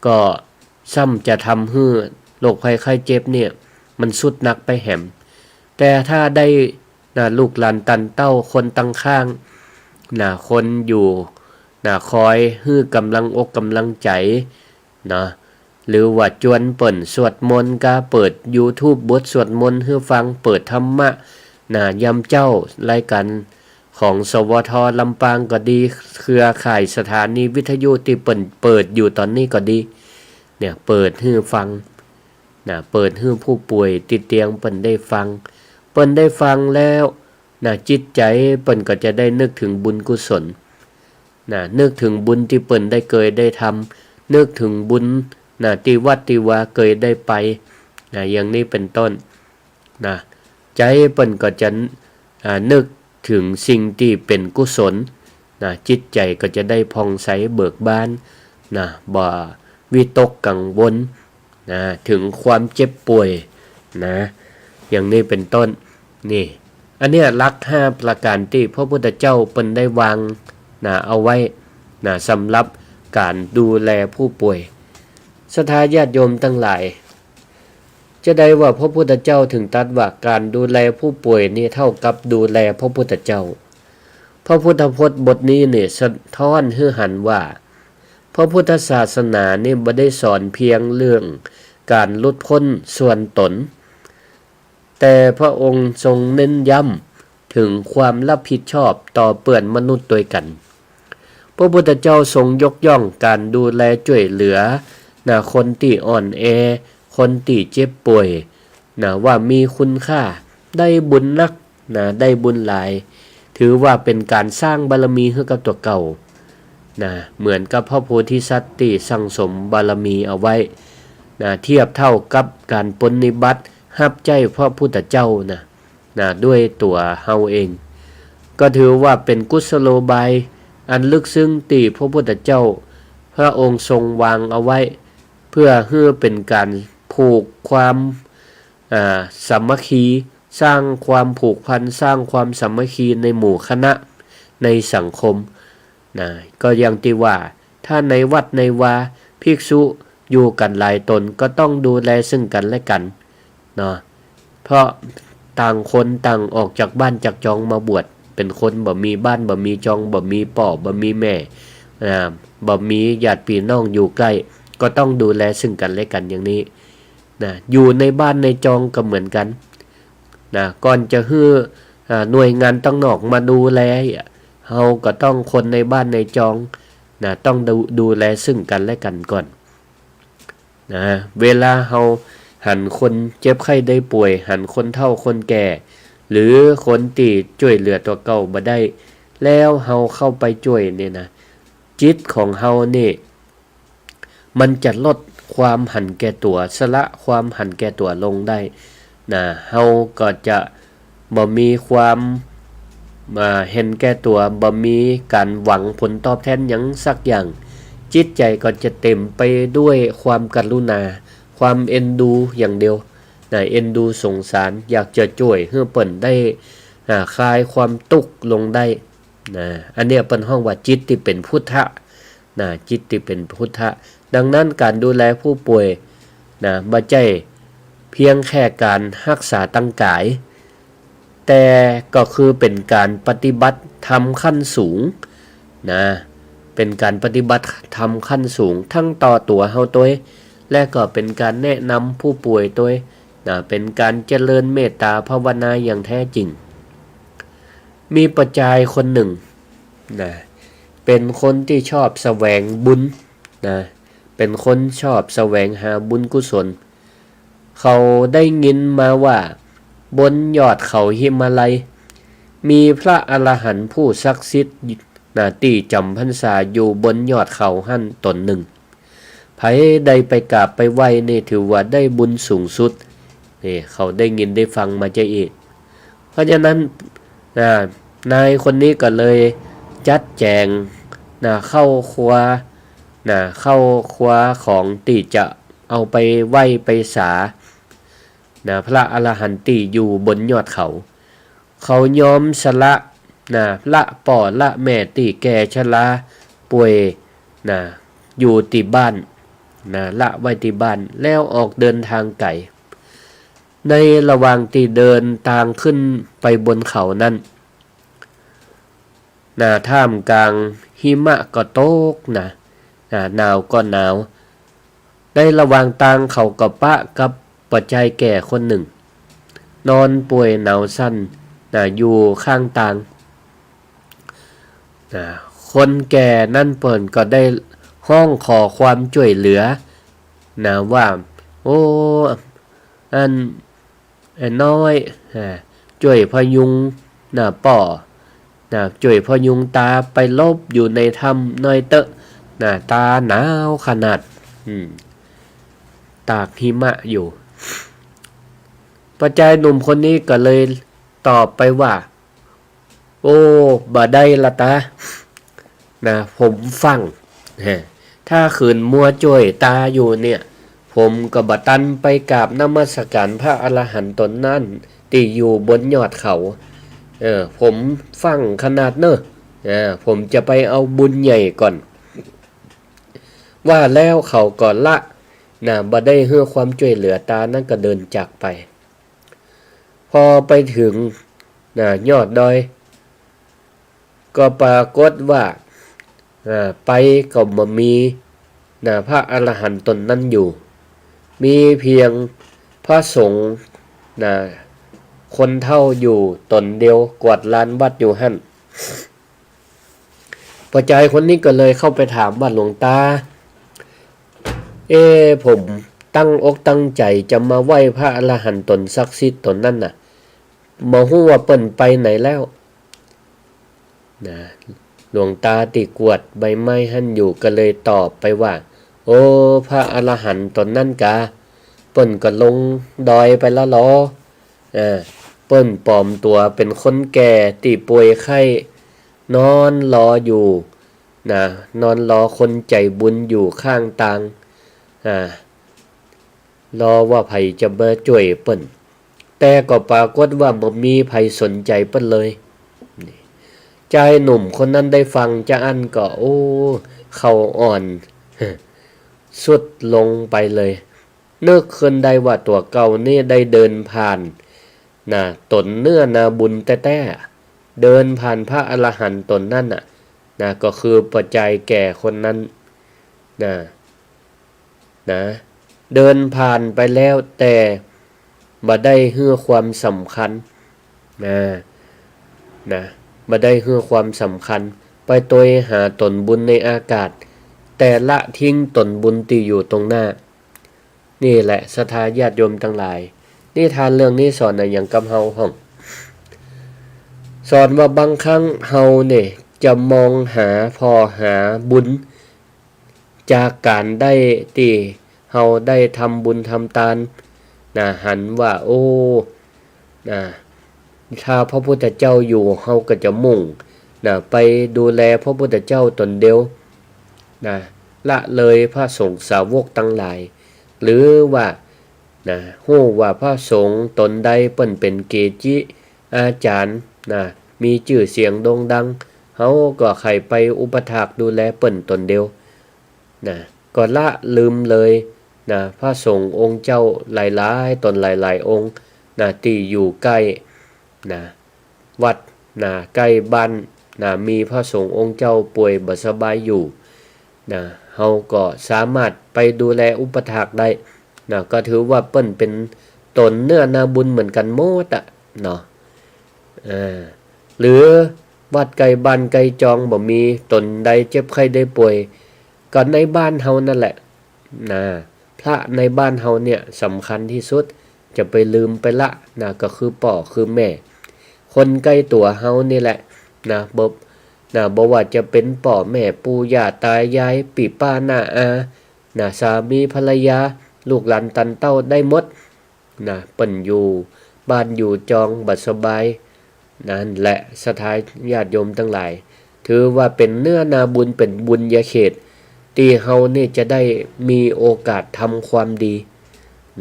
ก็ซ้ำจะทำหื้อโรคภัยไข้เจ็บเนี่ย มันทรุดหนักไปแหม แต่ถ้าได้ นะ ลูกหลานตันเต้า คนตังข้าง นะ คนอยู่ นะ คอยหื้อกำลังอกกำลังใจ๋ นะ หรือว่าจวนเปิ้นสวดมนต์ ก็เปิดยูทูบบทสวดมนต์หื้อฟัง เปิดธรรมะ นะ ยามเจ๊า รายก๋านของ สวท ลำปางก็ดี เครือข่ายสถานีวิทยุตี้เปิ้นเปิดอยู่ต๋อนนี้ก็ดี เนี่ย เปิดหื้อฟัง นะ เปิดหื้อผู้ป่วยติดเตียงเปิ้นได้ฟัง เปิ้นได้ฟังแล้ว นะ จิตใจ๋เปิ้นก็จะได้นึกเถิงบุญกุศล นะ นึกเถิงบุญตี้เปิ้นได้เกยได้ทำ นึกเถิงบุญ นะ ตี้วัดตี้วาเกยได้ไป นะ อย่างนี้เป๋นต้น นะ ใจ๋เปิ้นก็จะ อ่า นึกเถิงสิ่งตี้เป๋นกุศล นะ จิตใจ๋ก็จะได้ผ่องใสเบิกบาน นะ บ่วิตกกังวล นะ เถิงความเจ็บป่วย นะ อย่างนี้เป๋นต้น นี่ อันเนี้ยหลักห้าประก๋านตี้พระพุทธเจ้าเปิ้นได้วาง นะ เอาไว้ นะ สำหรับก๋านดูแลผู้ป่วย ศรัทธาญาติโยมตังหลาย จะใดว่าพระพุทธเจ้าเถิงตรัสว่าก๋านดูแลผู้ป่วยนี่เท่ากับดูแลพระพุทธเจ้า พระพุทธพจน์บทนี้เนี่ยสะท้อนหื้อหันว่า พระพุทธศาสนานี่บ่ได้สอนเพียงเรื่องก๋านหลุดป๊นส่วนต๋น แต่พระองค์ทรงเน้นย้ำเถิงความรับผิดชอบต่อเปื้อนมนุษย์ตวยกั๋น พระพุทธเจ้าทรงยกย่องก๋านดูแลจ้วยเหลือ นะ คนตี้อ่อนแอ คนตี้เจ็บป่วย นะ ว่ามีคุณค่า ได้บุญนัก นะ ได้บุญหลาย ถือว่าเป๋นก๋านสร้างบารมีหื้อกับตั๋วเก่า นะ เหมือนกับพระโพธิสัตว์ตี้สั่งสมบารมีเอาไว้ นะ เทียบเท่ากับก๋านปรนนิบัติฮับใจ๊พระพุทธเจ้านะ นะ ด้วยตั๋วเฮาเอง ก็ถือว่าเป๋นกุศโลบายอันลึกซึ้งตี้พระพุทธเจ้าพระองค์ทรงวางเอาไว้ เพื่อหื้อเป๋นก๋านผูกความ อ่า สามัคคี สร้างความผูกพัน สร้างความสามัคคีในหมู่คณะ ในสังคม นะ ก็อย่างตี้ว่า ถ้าในวัดในวา ภิกษุอยู่กั๋นหลายต๋น ก็ต้องดูแลซึ่งกั๋นและกั๋น เนาะ เพราะต่างคนต่างออกจากบ้านจากจองมาบวช เป๋นคนบ่มีบ้านบ่มีจอง บ่มีป้อบ่มีแม่ อ่า บ่มีญาติปี้น้องอยู่ใก้ ก็ต้องดูแลซึ่งกั๋นและกั๋นอย่างนี้ นะ อยู่ในบ้านในจองก็เหมือนกั๋น นะ ก่อนจะหื้อ อ่า หน่วยงานตังนอกมาดูแล เฮาก็ต้องคนในบ้านในจอง นะ ต้องดู ดูแลซึ่งกั๋นและกั๋นก่อน นะ เวลาเฮาหันคนเจ็บไข้ได้ป่วย หันคนเฒ่าคนแก่ หรือคนตี้จ้วยเหลือตั๋วเก่าบ่ได้ แล้วเฮาเข้าไปจ้วยเนี่ยนะ จิตของเฮานี่ มันจะลดความหันแก่ตั๋ว สละความหันแก่ตั๋วลงได้ นะ เฮาก็จะบ่มีความ อ่า หันแก่ตั๋ว บ่มีก๋านหวังผลตอบแทนหยังสักอย่าง จิตใจ๋ก็จะเต็มไปด้วยความกรุณา ความเอ็นดูอย่างเดียว นะ เอ็นดูสงสาร อยากจะจ้วยหื้อเปิ้นได้ อ่า คลายความตุ๊กข์ลงได้ นะ อันเนี้ยเปิ้นฮ้องว่าจิตตี้เป๋นพุทธะ นะ จิตตี้เป๋นพุทธะ ดังนั้นก๋านดูแลผู้ป่วย นะ บ่ใจ้เพียงแค่ก๋านฮักษาตางก๋าย แต่ก็คือเป๋นก๋านปฏิบัติธรรมขั้นสูง นะ เป๋นก๋านปฏิบัติธรรมขั้นสูง ตึงต่อตั๋วเฮาตวย และก็เป๋นก๋านแนะนำผู้ป่วยตวย นะ เป๋นก๋านเจริญเมตตาภาวนาอย่างแท้จริง มีป้อจายคนนึ่ง นะ เป๋นคนตี้ชอบแสวงบุญ นะ เป๋นคนชอบแสวงหาบุญกุศล เขาได้ยินมาว่าบนยอดเขาหิมาลัย มีพระอรหันต์ผู้ศักดิ์สิทธิ์ นะ ตี้จ๋ำพรรษาอยู่บนยอดเขาหั้นต๋นนึ่ง ใผได้ไปกราบไปไหว้นี่ถือว่าได้บุญสูงสุด นี่เขาได้ยินได้ฟังมาจะอี้ เพราะฉะนั้น นะ นายคนนี้ก็เลยจัดแจ๋ง นะ ข้าวครัว นะ ข้าวครัวของตี้จะเอาไปไหว้ไปสา นะ พระอรหันต์ตี้อยู่บนยอดเขา เขายอมสละ นะ ละป้อละแม่ตี้แก่ชราป่วย นะ อยู่ตี้บ้าน นะ ละไว้ตี้บ้าน แล้วออกเดินทางไก๋ ในระหว่างตี้เดินตางขึ้นไปบนเขานั้น นะ ท่ามกลางหิมะก็ตก นะ นะ หนาวก็หนาว ในระหว่างตางเขาก็ปะกับป้อจายแก่คนนึ่ง นอนป่วยหนาวสั่น นะ อยู่ข้างตาง นะ คนแก่นั้นเปิ้นก็ได้ฮ้องขอความจ้วยเหลือ นะ ว่า โอ้ อัน ไอ้น้อย อ่า จ้วยพยุง นะ ป้อ นะ จ้วยพยุงตาไปหลบอยู่ในถ้ำหน้อยเต๊อะ นะ ตาหนาวขนาด อืม ตากหิมะอยู่ ป้อจายหนุ่มคนนี้ก็เลยตอบไปว่า โอ้ บ่ได้ละตา นะ ผมฟั่ง ฮะ ถ้าขืนมัวจ้วยตาอยู่เนี่ย ผมก็บ่ตันไปกราบนมัสการพระอรหันต์ต๋นนั้น ตี้อยู่บนยอดเขา เออ ผมฟั่งขนาดเน่อ เออ ผมจะไปเอาบุญใหญ่ก่อน ว่าแล้วเขาก็ละ นะ บ่ได้หื้อความจ้วยเหลือตานั้นก็เดินจากไป พอไปเถิง นะ ยอดดอย ก็ปรากฏว่า อ่า ไปก็บ่มี นะ พระอรหันต์ต๋นนั้นอยู่ มีเพียงพระสงฆ์ นะ คนเฒ่าอยู่ต๋นเดียว กวาดลานวัดอยู่หั้น ป้อจายคนนี้ก็เลยเข้าไปถามว่า หลวงตา เอ้ ผมตั้งอกตั้งใจ๋จะมาไหว้พระอรหันต์ต๋นศักดิ์สิทธิ์ต๋นนั้นน่ะ บ่ฮู้ว่าเปิ้นไปไหนแล้ว นะ หลวงตาตี้กวาดใบไม้หั้นอยู่ก็เลยตอบไปว่า โอ้ พระอรหันต์ต๋นนั้นกา เปิ้นก็ลงดอยไปแล้วลอ เออ เปิ้นปลอมตั๋วเป๋นคนแก่ตี้ป่วยไข้ นอนรออยู่ นะ นอนรอคนใจ๋บุญอยู่ข้างตาง อ่า รอว่าใผจะมาจ้วยเปิ้น แต่ก็ปรากฏว่าบ่มีใผสนใจ๋เปิ้นเลย นี่ จายหนุ่มคนนั้นได้ฟังจาอั้นก็ โอ้ เข่าอ่อน ทรุดลงไปเลย นึกขึ้นได้ว่าตั๋วเก่านี้ได้เดินผ่าน นะ ต๋นเนื้อนาบุญแต๊ๆ เดินผ่านพระอรหันต์ต๋นนั้นน่ะ นะ ก็คือป้อจายแก่คนนั้น นะ นะ เดินผ่านไปแล้ว แต่บ่ได้หื้อความสำคัญ นะ นะ บ่ได้หื้อความสำคัญ ไปตวยหาต๋นบุญในอากาศ แต่ละทิ้งต๋นบุญตี้อยู่ตรงหน้า นี่แหละศรัทธาญาติโยมตังหลาย นิทานเรื่องนี้สอนอะหยังกับเฮาพ่อง สอนว่าบางครั้งเฮาเนี่ยจะมองหาผ่อหาบุญ จากก๋านได้ตี้เฮาได้ทำบุญทำตาน นะ หันว่า โอ้ นะ ถ้าพระพุทธเจ้าอยู่ เฮาก็จะมุ่ง นะ ไปดูแลพระพุทธเจ้าต๋นเดียว นะ ละเลยพระสงฆ์สาวกตังหลาย หรือว่า นะ ฮู้ว่าพระสงฆ์ต๋นใดเปิ้นเป๋นเกจิอาจ๋ารย์ นะ มีจื้อเสียงโด่งดัง เฮาก็ใค่ไปอุปถากดูแลเปิ้นต๋นเดียว นะ ก็ละลืมเลย นะ พระสงฆ์องค์เจ้าหลายๆ ต๋นหลายๆ องค์ นะ ตี้อยู่ใก้ นะ วัด นะ ใก้บ้าน นะ มีพระสงฆ์องค์เจ้าป่วยบ่สบายอยู่ นะ เฮาก็สามารถไปดูแลอุปถากได้ นะ ก็ถือว่าเปิ้นเป๋นต๋นเนื้อนาบุญเหมือนกั๋นหมดอะ เนาะ เออ หรือวัดใก้บ้านใก้จองบ่มี ต๋นใดเจ็บไข้ได้ป่วย ก็ในบ้านเฮานั่นแหละ นะ พระในบ้านเฮาเนี่ยสำคัญตี้สุด จะไปลืมไปละ นะ ก็คือป้อคือแม่ คนใก้ตั๋วเฮานี่แหละ นะ บ่ นะ บ่ว่าจะเป๋นป้อแม่ปู่ย่าตายาย ปี้ป้าน้าอา นะ สามีภรรยา ลูกหลานตันเต้าได้หมด นะ เปิ้นอยู่บ้านอยู่จองบ่สบาย นั่นแหละศรัทธาญาติโยมตังหลาย ถือว่าเป๋นเนื้อนาบุญ เป๋นบุญญาเขต ตี้เฮานี่จะได้มีโอกาสทำความดี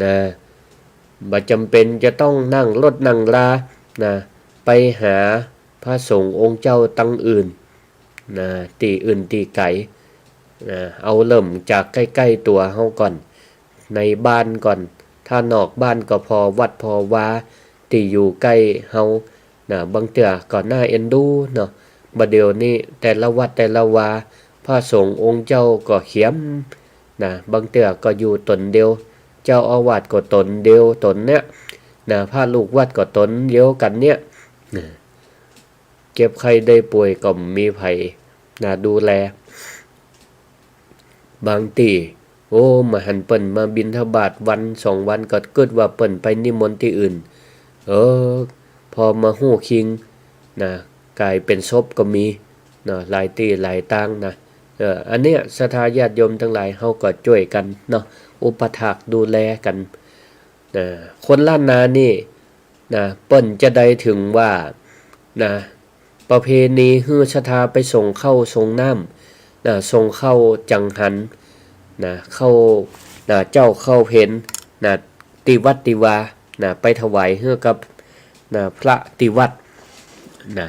นะ บ่จ๋ำเป๋นจะต้องนั่งรถนั่งรา นะ ไปหาพระสงฆ์องค์เจ้าตังอื่น นะ ตี้อื่นตี้ไก๋ นะ เอาเริ่มจากใก้ๆ ตั๋วเฮาก่อน ในบ้านก่อน ถ้านอกบ้านก็ผ่อวัดผ่อวา ตี้อยู่ใก้เฮา นะ บางเตื้อก็น่าเอ็นดูเนาะ บ่าเดี่ยวนี้แต่ละวัดแต่ละวา พระสงฆ์องค์เจ้าก็เขียม นะ บางเตื้อก็อยู่ต๋นเดียว เจ้าอาวาสก็ต๋นเดียวต๋นเนี่ย นะ พระลูกวัดก็ต๋นเดียวกั๋นเนี่ย นะ เจ็บไข้ได้ป่วยก็บ่มีใผ นะ ดูแล บางตี้ โอ้ บ่หันเปิ้นมาบิณฑบาตวันสองวัน ก็กึ๊ดว่าเปิ้นไปนิมนต์ตี้อื่น เออ พอมาฮู้คิง นะ ก๋ายเป๋นศพก็มี เนาะ หลายตี้หลายตางนะ เออ อันเนี้ยศรัทธาญาติโยมตังหลาย เฮาก็จ้วยกั๋นเนาะ อุปถากดูแลกั๋น นะ คนล้านนานี่ นะ เปิ้นจะได้ถือว่า นะ ประเพณีหื้อศรัทธาไปส่งข้าวส่งน้ำ นะ ส่งข้าวจังหัน นะ ข้าว นะ เจ๊าข้าวเพล นะ ตี้วัดตี้วา นะ ไปถวายหื้อกับ นะ พระตี้วัด นะ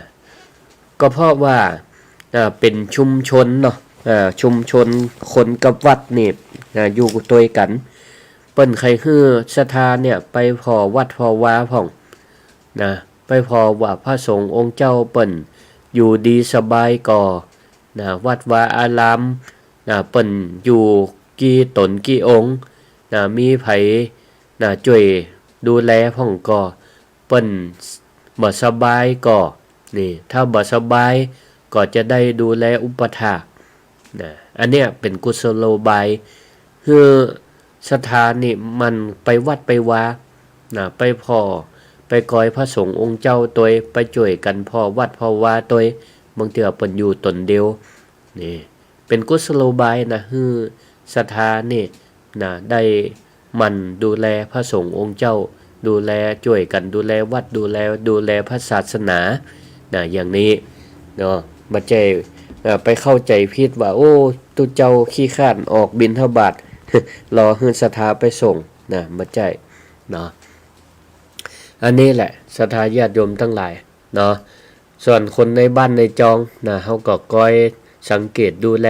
ก็เพราะว่า อ่า เป๋นชุมชนเนาะ อ่า ชุมชนคนกับวัดนี่ อ่า อยู่ตวยกั๋น เปิ้นใค่หื้อศรัทธาเนี่ยไปผ่อวัดผ่อวาพ่อง นะ ไปผ่อว่าพระสงฆ์องค์เจ้าเปิ้นอยู่ดีสบายก่อ นะ วัดวาอาราม นะ เปิ้นอยู่กี่ต๋นกี่องค์ นะ มีใผ นะ จ้วยดูแลพ่องก่อ เปิ้นบ่สบายก่อ นี่ ถ้าบ่สบายก็จะได้ดูแลอุปถาก นะ อันเนี้ยเป๋นกุศโลบาย หื้อศรัทธานี่หมั่นไปวัดไปวา นะ ไปผ่อ ไปกอยพระสงฆ์องค์เจ้าตวย ไปจ้วยกั๋นผ่อวัดผ่อวาตวย บางเตื้อเปิ้นอยู่ต๋นเดียว นี่ เป๋นกุศโลบายนะ หื้อศรัทธานี่ นะ ได้หมั่นดูแลพระสงฆ์องค์เจ้า ดูแล จ้วยกั๋นดูแลวัด ดูแล ดูแลพระศาสนา นะ อย่างนี้เนาะ บ่ใจ้ เอ่อ ไปเข้าใจ๋ผิดว่า โอ้ ตุ๊เจ้าขี้คร้านออกบิณฑบาต รอหื้อศรัทธาไปส่ง นะ บ่ใจ้เนาะ อันนี้แหละ ศรัทธาญาติโยมตังหลายเนาะ ส่วนคนในบ้านในจองนะ เฮาก็คอยสังเกตดูแล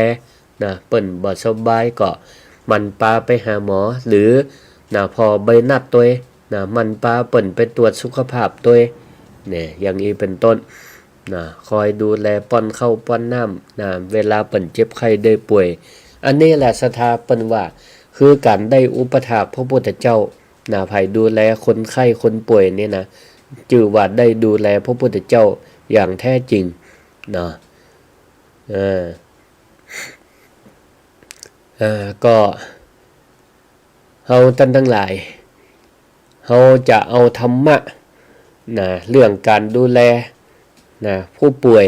นะ เปิ้นบ่สบายก็หมั่นปาไปหาหมอ หรือนะ ผ่อใบนัดตวยนะ หมั่นปาเปิ้นไปตรวจสุขภาพตวย เนี่ย อย่างอี้เป๋นต้นนะ คอยดูแลป้อนข้าวป้อนน้ำนะ เวลาเปิ้นเจ็บไข้ได้ป่วย อันนี้แหละศรัทธาเปิ้นว่า คือก๋านได้อุปัฏฐากพระพุทธเจ้า นะ ใผดูแลคนไข้คนป่วยนี่นะ จื้อว่าได้ดูแลพระพุทธเจ้าอย่างแท้จริงเนาะ เออ เออ ก็เฮาต้านตังหลาย เฮาจะเอาธรรมะนะ เรื่องก๋านดูแลนะ ผู้ป่วย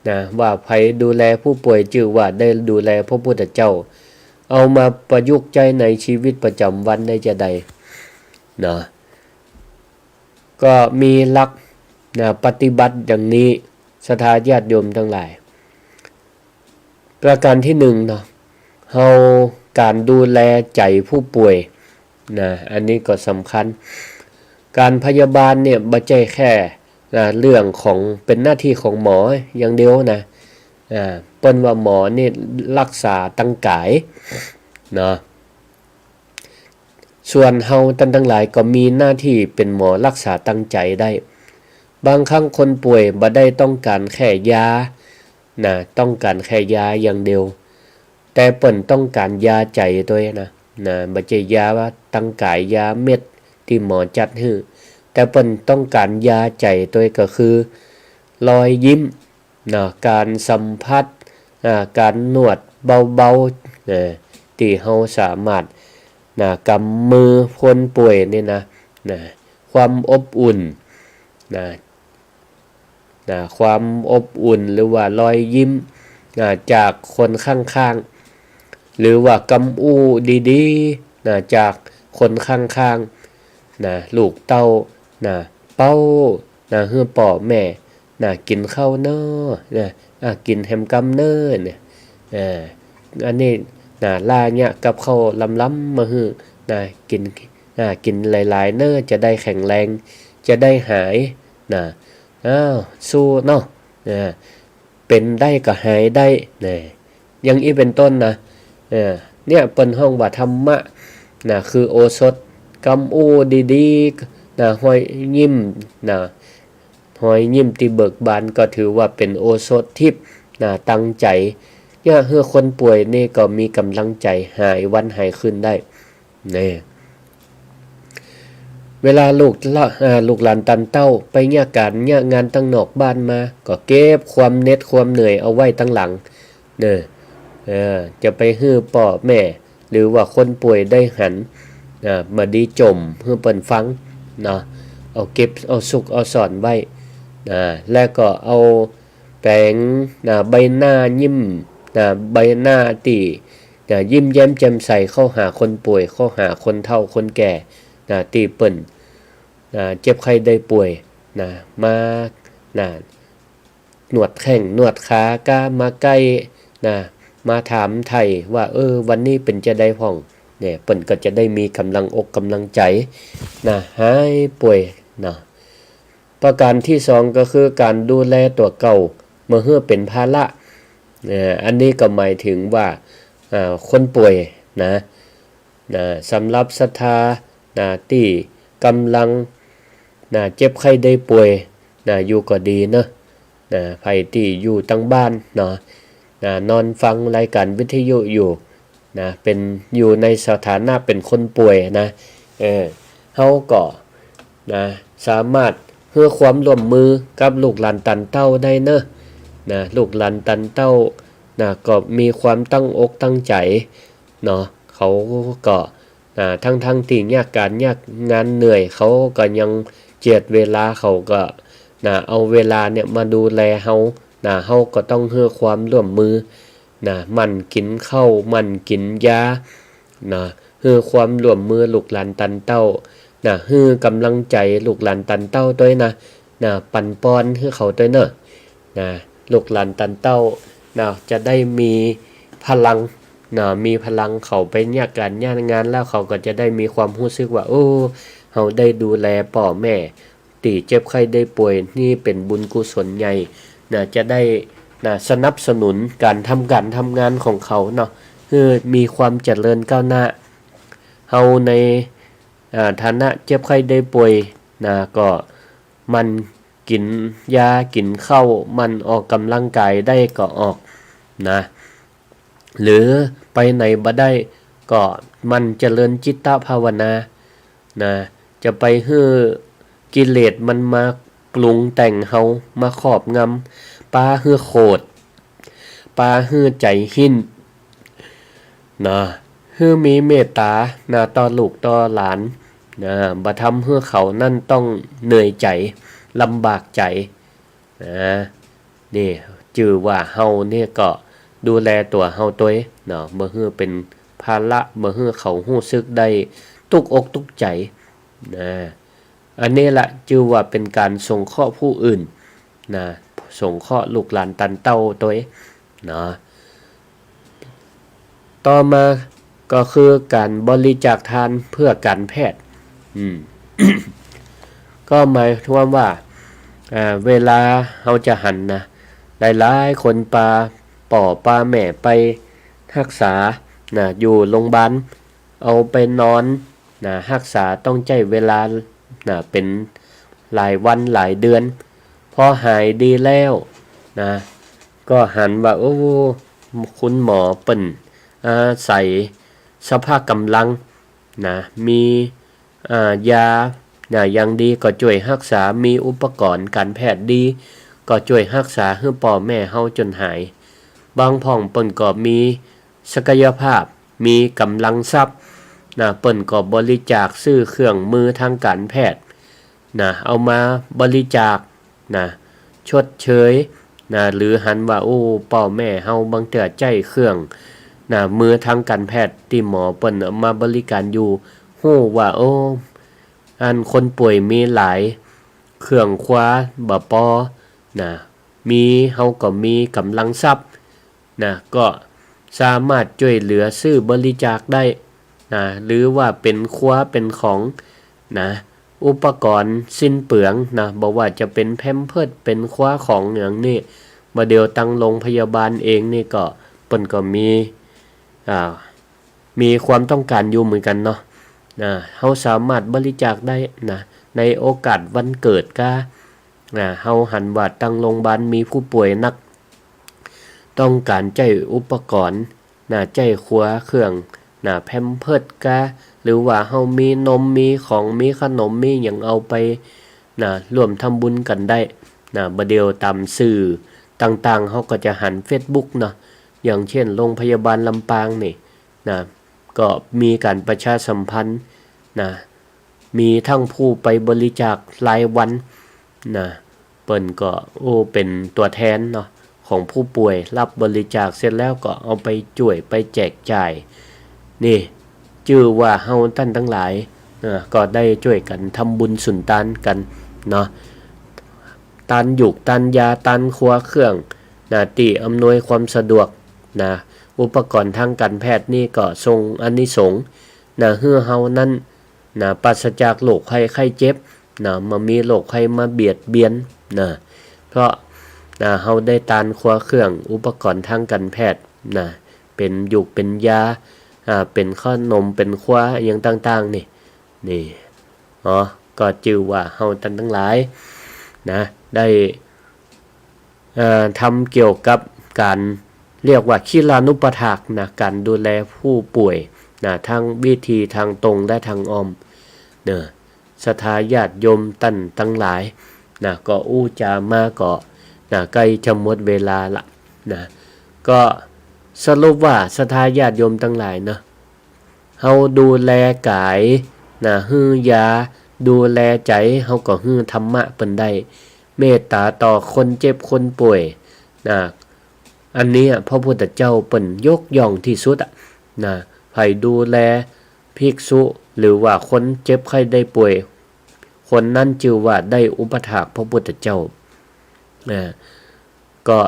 นะ ว่าใผดูแลผู้ป่วยจื้อว่าได้ดูแลพระพุทธเจ้า เอามาประยุกต์ใจ๊ในชีวิตประจ๋ำวันได้จาใดเนาะ ก็มีหลักนะ ปฏิบัติอย่างนี้ ศรัทธาญาติโยมตังหลาย ประก๋านตี้นึ่งเนาะ เฮา ก๋านดูแลใจ๋ผู้ป่วยนะ อันนี้ก็สำคัญ ก๋านพยาบาลเนี่ยบ่ใจ้แค่นะ เรื่องของ เป๋นหน้าตี้ของหมออย่างเดียวนะ อ่า เปิ้นว่าหมอนี่ฮักษาตังก๋ายเนาะ ส่วนเฮาต้านตังหลายก็มีหน้าตี้เป๋นหมอฮักษาตังใจ๋ได้ บางครั้งคนป่วยบ่ได้ต้องก๋านแค่ยานะ ต้องก๋านแค่ยาอย่างเดียว แต่เปิ้นต้องก๋านยาใจ๋ตวยนะ นะ บ่ใจ้ยาว่าตังก๋าย ยาเม็ดตี้หมอจัดหื้อ แต่เปิ้นต้องก๋านยาใจ๋ตวย ก็คือรอยยิ้ม นะ ก๋านสัมผัส อ่า ก๋านนวดเบาๆ นะ ตี้เฮาสามารถ นะ กำมือคนป่วยนี่นะ นะ ความอบอุ่น นะ นะ ความอบอุ่น หรือว่ารอยยิ้ม นะ จากคนข้างๆ หรือว่ากำอู้ดีๆ นะ จากคนข้างๆ นะ ลูกเต้า นะ เป้า นะ หื้อป้อแม่ นะ กิ๋นข้าวเน่อ นะ อ่า กิ๋นแหมกำเน่อ เนี่ย อ่า อันนี้ นะ ล่าเยียะกับข้าวลำๆ มาหื้อ นะ กิ๋น อ่า กิ๋นหลายๆ เน่อ จะได้แข็งแรง จะได้หาย นะ อ้าว สู้เนาะ นะ เป๋นได้ก็หายได้ นะ อย่างอี้เป๋นต้นนะ เออ เนี่ย เปิ้นฮ้องว่าธรรมะ นะ คือโอสถ กำอู้ดีๆ นะ ฮอยยิ้ม นะ ฮอยยิ้มตี้เบิกบานก็ถือว่าเป๋นโอสถทิพย์ นะ ตังใจ๋ เยียะหื้อคนป่วยนี่ก็มีก๋ำลังใจ๋ หายวันหายคืนได้ นี่ เวลาลูกละ อ่า ลูกหลานตันเต้าไปเยียะก๋านเยียะงานตังนอกบ้านมา ก็เก็บความเหน็ดความเหนื่อยเอาไว้ตังหลัง เน่อ เออ จะไปหื้อป้อแม่ หรือว่าคนป่วยได้หัน อ่า บ่ดีจ่มหื้อเปิ้นฟัง เนาะ เอาเก็บ เอาซุก เอาซ่อนไว้ อ่า แล้วก็เอาแป๋ง นะ ใบหน้ายิ้ม นะ ใบหน้าตี้ นะ ยิ้มแย้มแจ่มใสเข้าหาคนป่วย เข้าหาคนเฒ่าคนแก่ นะ ตี้เปิ้น นะ เจ็บไข้ได้ป่วย นะ มา นะ นวดแข้งนวดขาก้า มาใก้ นะ มาถามไถ่ว่า เออ วันนี้เป๋นจาใดพ่อง เนี่ย เปิ้นก็จะได้มีก๋ำลังอกก๋ำลังใจ๋ นะ หายป่วย นะ ประก๋านตี้สองก็คือก๋านดูแลตั๋วเก่า บ่หื้อเป๋นภาระ เอ่อ อันนี้ก็หมายถึงว่า อ่า คนป่วยนะ นะ สำหรับศรัทธา นะ ตี้ก่ำลัง นะ เจ็บไข้ได้ป่วย นะ อยู่ก็ดีเนาะ นะ ใผตี้อยู่ตังบ้านเนาะ นะ นอนฟังรายก๋านวิทยุอยู่ นะ เป๋น อยู่ในสถานะเป๋นคนป่วยนะ เออ เฮาก็ นะ สามารถหื้อความร่วมมือกับลูกหลานตันเต้าได้เนาะ นะ ลูกหลานตันเต้า นะ ก็มีความตั้งอกตั้งใจ๋ เนาะ เขาก็ นะ ทั้งๆ ตี้เยียะก๋านเยียะงานเหนื่อย เขาก็ยังเจียดเวลา เขาก็ นะ เอาเวลาเนี่ยมาดูแลเฮา นะ เฮาก็ต้องหื้อความร่วมมือ นะ หมั่นกิ๋นข้าว หมั่นกิ๋นยา นะ หื้อความร่วมมือลูกหลานตันเต้า นะ หื้อกำลังใจ๋ลูกหลานตันเต้าตวยนะ นะ ปั๋นปอนหื้อเขาตวยเน่อ นะ ลูกหลานตันเต้า นะ จะได้มีพลัง นะ มีพลัง เขาไปเยียะก๋านเยียะงานแล้ว เขาก็จะได้มีความฮู้สึกว่า โอ้ เฮาได้ดูแลป้อแม่ ตี้เจ็บไข้ได้ป่วย นี่เป๋นบุญกุศลใหญ่ นะ จะได้ นะ สนับสนุนก๋านทำก๋านทำงานของเขาเนาะ หื้อมีความเจริญก้าวหน้า เฮาใน อ่า ฐานะเจ็บไข้ได้ป่วย นะ ก็หมั่นกิ๋นยากิ๋นข้าว หมั่นออกกำลังกายได้ก็ออก นะ หรือไปไหนบ่ได้ ก็หมั่นเจริญจิตตภาวนา นะ จะไปหื้อกิเลสมันมาปรุงแต่งเฮา มาครอบงำ ปาหื้อโขด ปาหื้อใจ๋หิ้น นะ หื้อมีเมตต๋า นะ ต่อลูกต่อหลาน นะ บ่ทำหื้อเขานั้นต้องเหนื่อยใจ๋ ลำบากใจ๋ นะ นี่ จื้อว่าเฮานี่ก็ดูแลตั๋วเฮาตวยเนาะ บ่หื้อเป๋นภาระ บ่หื้อเขาฮู้สึกได้ตุ๊กอกตุ๊กใจ๋ นะ อันนี้ละจื้อว่าเป๋นก๋านสงเคราะห์ผู้อื่น นะ สงเคราะห์ลูกหลานตันเต้าตวย เนาะ ต่อมาก็คือก๋านบริจาคทานเพื่อก๋านแพทย์ อืม ก็หมายความว่า อ่า เวลาเฮาจะหันนะ หลายๆ คนปาป้อปาแม่ไปฮักษา นะ อยู่โรงบาล เอาไปนอน นะ ฮักษาต้องใจ๊เวลา นะ เป๋นหลายวันหลายเดือน พอหายดีแล้ว นะ ก็หันว่า โอ้ คุณหมอเปิ้นอาศัยสภาพก๋ำลัง นะ มี อ่า ยา นะ อย่างดีก็จ้วยฮักษา มีอุปกรณ์ก๋านแพทย์ดี ก็จ้วยฮักษาหื้อป้อแม่เฮาจ๋นหาย บางพ่องเปิ้นก็มีศักยภาพ มีก๋ำลังทรัพย์ นะ เปิ้นก็บริจาคซื้อเครื่องมือทางก๋านแพทย์ นะ เอามาบริจาค นะ ชดเชย นะ หรือหันว่า โอ้ ป้อแม่เฮาบางเตื้อใจ๊เครื่อง นะ มือทางก๋านแพทย์ตี้หมอเปิ้นเอามาบริการอยู่ ฮู้ว่า โอ้ อันคนป่วยมีหลาย เครื่องครัวบ่ปอ นะ มี เฮาก็มีก๋ำลังทรัพย์ นะ ก็สามารถจ้วยเหลือซื้อบริจาคได้ นะ หรือว่าเป๋นครัวเป๋นของ นะ อุปกรณ์สิ้นเปลือง นะ บ่ว่าจะเป๋นแพมเพิร์ส เป๋นครัวของอย่างนี้ บ่าเดี่ยวตังโรงพยาบาลเองนี่ก็ เปิ้นก็มี อ่า มีความต้องการอยู่เหมือนกั๋นเนาะ นะ เฮาสามารถบริจาคได้ นะ ในโอกาสวันเกิดก้า นะ เฮาหันว่าตังโรงบาลมีผู้ป่วยนัก ต้องการใจ๊อุปกรณ์ นะ ใจ๊ครัวเครื่อง นะ แพมเพิร์สก้า หรือว่าเฮามีนม มีของ มีขนม มีหยังเอาไป นะ ร่วมทำบุญกั๋นได้ นะ บ่าเดี่ยวต๋ามสื่อต่างๆ เฮาก็จะหันเฟซบุ๊กเนาะ อย่างเช่นโรงพยาบาลลำปางนี่ นะ ก็มีก๋านประชาสัมพันธ์ นะ มีทั้งผู้ไปบริจาครายวัน นะ เปิ้นก็ โอ้ เป๋นตั๋วแทนเนาะ ของผู้ป่วย รับบริจาคเสร็จแล้วก็เอาไปจ้วย ไปแจกจ่าย นี่ จื้อว่าเฮาต้านตังหลาย นะ ก็ได้จ้วยกั๋นทำบุญสุนตานกั๋น เนาะ ตานหยูก ตานยา ตานครัวเครื่อง นะ ตี้อำนวยความสะดวก นะ อุปกรณ์ทางก๋านแพทย์นี่ก็ส่งอานิสงส์ นะ หื้อเฮานั้น นะ ปราศจากโรคภัยไข้เจ็บ นะ บ่มีโรคภัยมาเบียดเบียน นะ เพราะ นะ เฮาได้ตานครัวเครื่อง อุปกรณ์ทางก๋านแพทย์ นะ เป๋นหยูก เป๋นยา อ่า เป๋นขนม เป๋นครัว อะหยังต่างๆ นี่ นี่ อ๋อ ก็จื้อว่าเฮาต้านตังหลาย นะ ได้ เอ่อ ทำเกี่ยวกับก๋านเรียกว่าคิลานุปัฏฐาก นะ ก๋านดูแลผู้ป่วย นะ ทั้งวิธีตางตรงและตางอ้อม เนาะ ศรัทธาญาติโยมต้านตังหลาย นะ ก็อู้จ๋ามาก็ นะ ใก้จะหมดเวลาละ นะ ก็สรุปว่าศรัทธาญาติโยมตังหลายเนาะ เฮาดูแลก๋าย นะ หื้อยา ดูแลใจ๋ เฮาก็หื้อธรรมะเปิ้นได้ เมตต๋าต่อคนเจ็บคนป่วย นะ อันเนี้ยพระพุทธเจ้าเปิ้นยกย่องตี้สุดอะ นะ ใผดูแล ภิกษุ หรือว่าคนเจ็บไข้ได้ป่วย คนนั้นจื้อว่าได้อุปถากพระพุทธเจ้า อ่า ก็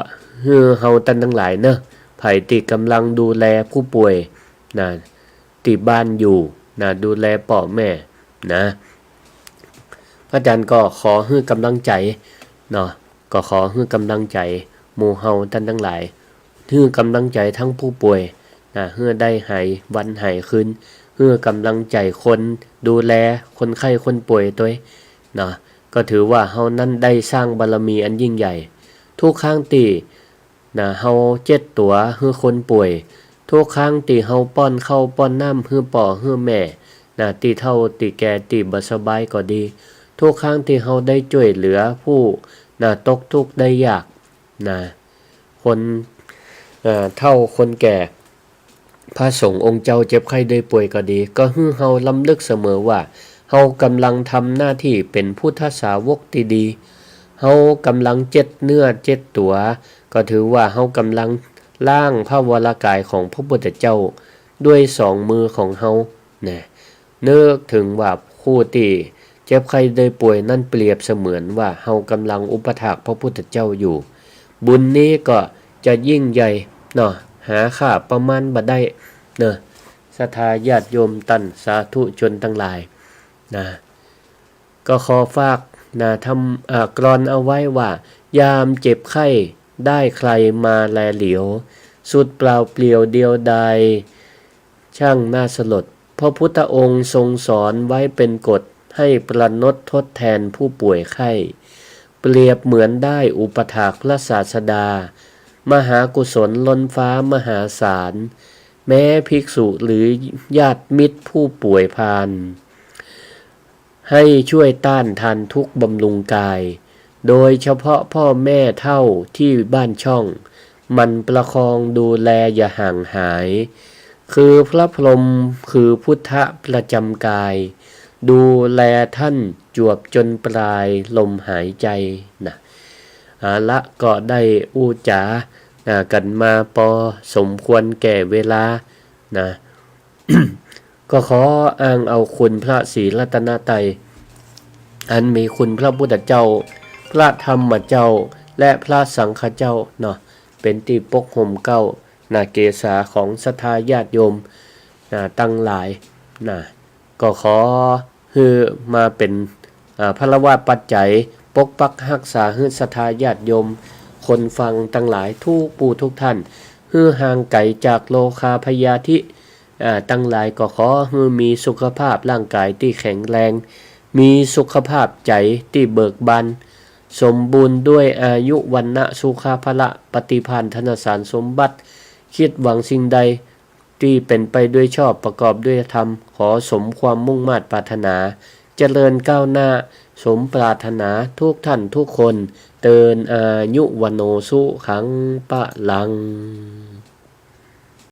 หื้อเฮาต้านตังหลายเนาะ ใผตี้ก่ำลังดูแลผู้ป่วยนะ ตี้บ้านอยู่นะ ดูแลป้อแม่นะ พระอาจารย์ก็ขอหื้อก่ำลังใจ๋เนาะ ก็ขอหื้อก่ำลังใจ๋หมู่เฮาต้านตังหลาย หื้อก่ำลังใจ๋ตึงผู้ป่วยนะ หื้อได้หายวันหายคืน หื้อก่ำลังใจ๋คนดูแลคนไข้คนป่วยตวยเนาะ ก็ถือว่าเฮานั้นได้สร้างบารมีอันยิ่งใหญ่ ทุกครั้งตี้นะ เฮาเจ็ดตั๋วหื้อคนป่วย ทุกครั้งตี้เฮาป้อนข้าวป้อนน้ำหื้อป้อหื้อแม่นะ ตี้เฒ่าตี้แก่ตี้บ่สบายก็ดี ทุกครั้งตี้เฮาได้จ้วยเหลือผู้นะ ตกทุกข์ได้ยากนะ คน เอ่อ เฒ่าคนแก่ พระสงฆ์องค์เจ้าเจ็บไข้ได้ป่วยก็ดี ก็หื้อเฮาลำลึกเสมอว่า เฮาก่ำลังทำหน้าตี้เป๋นพุทธสาวกตี้ดี เฮาก่ำลังเจ็ดเนื้อเจ็ดตั๋ว ก็ถือว่าเฮาก่ำลังล้างพระวรกายของพระพุทธเจ้าด้วยสองมือของเฮานะ นึกเถิงว่าผู้ตี้เจ็บไข้ได้ป่วยนั้นเปรียบเสมือนว่าเฮาก่ำลังอุปถากพระพุทธเจ้าอยู่ บุญนี้ก็จะยิ่งใหญ่เนาะ หาค่าประมาณบ่ได้เนาะ ศรัทธาญาติโยมต้านสาธุชนตังหลายนะ ก็ขอฝากนะ ทำ อ่า กลอนเอาไว้ว่า ยามเจ็บไข้ได้ใครมาแลเหลียว สุดเปล่าเปลี่ยวเดียวดาย ช่างน่าสลด พระพุทธองค์ทรงสอนไว้เป็นกฎ ให้ประณตทดแทนผู้ป่วยไข้ เปรียบเหมือนได้อุปถากพระศาสดา มหากุศลล้นฟ้ามหาศาล แม้ภิกษุหรือญาติมิตรผู้ป่วยพาล ให้ช่วยต้านทานทุกข์บำรุงกาย โดยเฉพาะพ่อแม่เฒ่าที่บ้านช่อง หมั่นประคองดูแลอย่าห่างหาย คือพระพรหมคือพุทธประจำกาย ดูแลท่านจวบจนปลายลมหายใจนะ เอาละ ก็ได้อู้จ๋า อ่า กั๋นมาปอสมควรแก่เวลานะ ก็ขออ้างเอาคุณพระศรีรัตนตรัย อันมีคุณพระพุทธเจ้า พระธรรมเจ้า และพระสังฆเจ้าเนาะ เป๋นตี้ปกห่มเกล้านะ เกศาของศรัทธาญาติโยมนะ ตังหลายนะ ก็ขอหื้อมาเป๋น อ่า พลวปัจจัย ปกปักฮักษาหื้อศรัทธาญาติโยม คนฟังตังหลายทุกผู้ทุกท่าน หื้อห่างไก๋จากโรคาพยาธิ อ่า ตังหลาย ก็ขอหื้อมีสุขภาพร่างกายตี้แข็งแรง มีสุขภาพใจ๋ตี้เบิกบาน สมบูรณ์ด้วยอายุวรรณะสุขะพละปฏิภาณธนสารสมบัติ คิดหวังสิ่งใด ตี้เป๋นไปด้วยชอบประกอบด้วยธรรม ขอสมความมุ่งมาดปรารถนา เจริญก้าวหน้า สมปรารถนาทุกท่านทุกคน เติน อายุวัณโณสุขังพลัง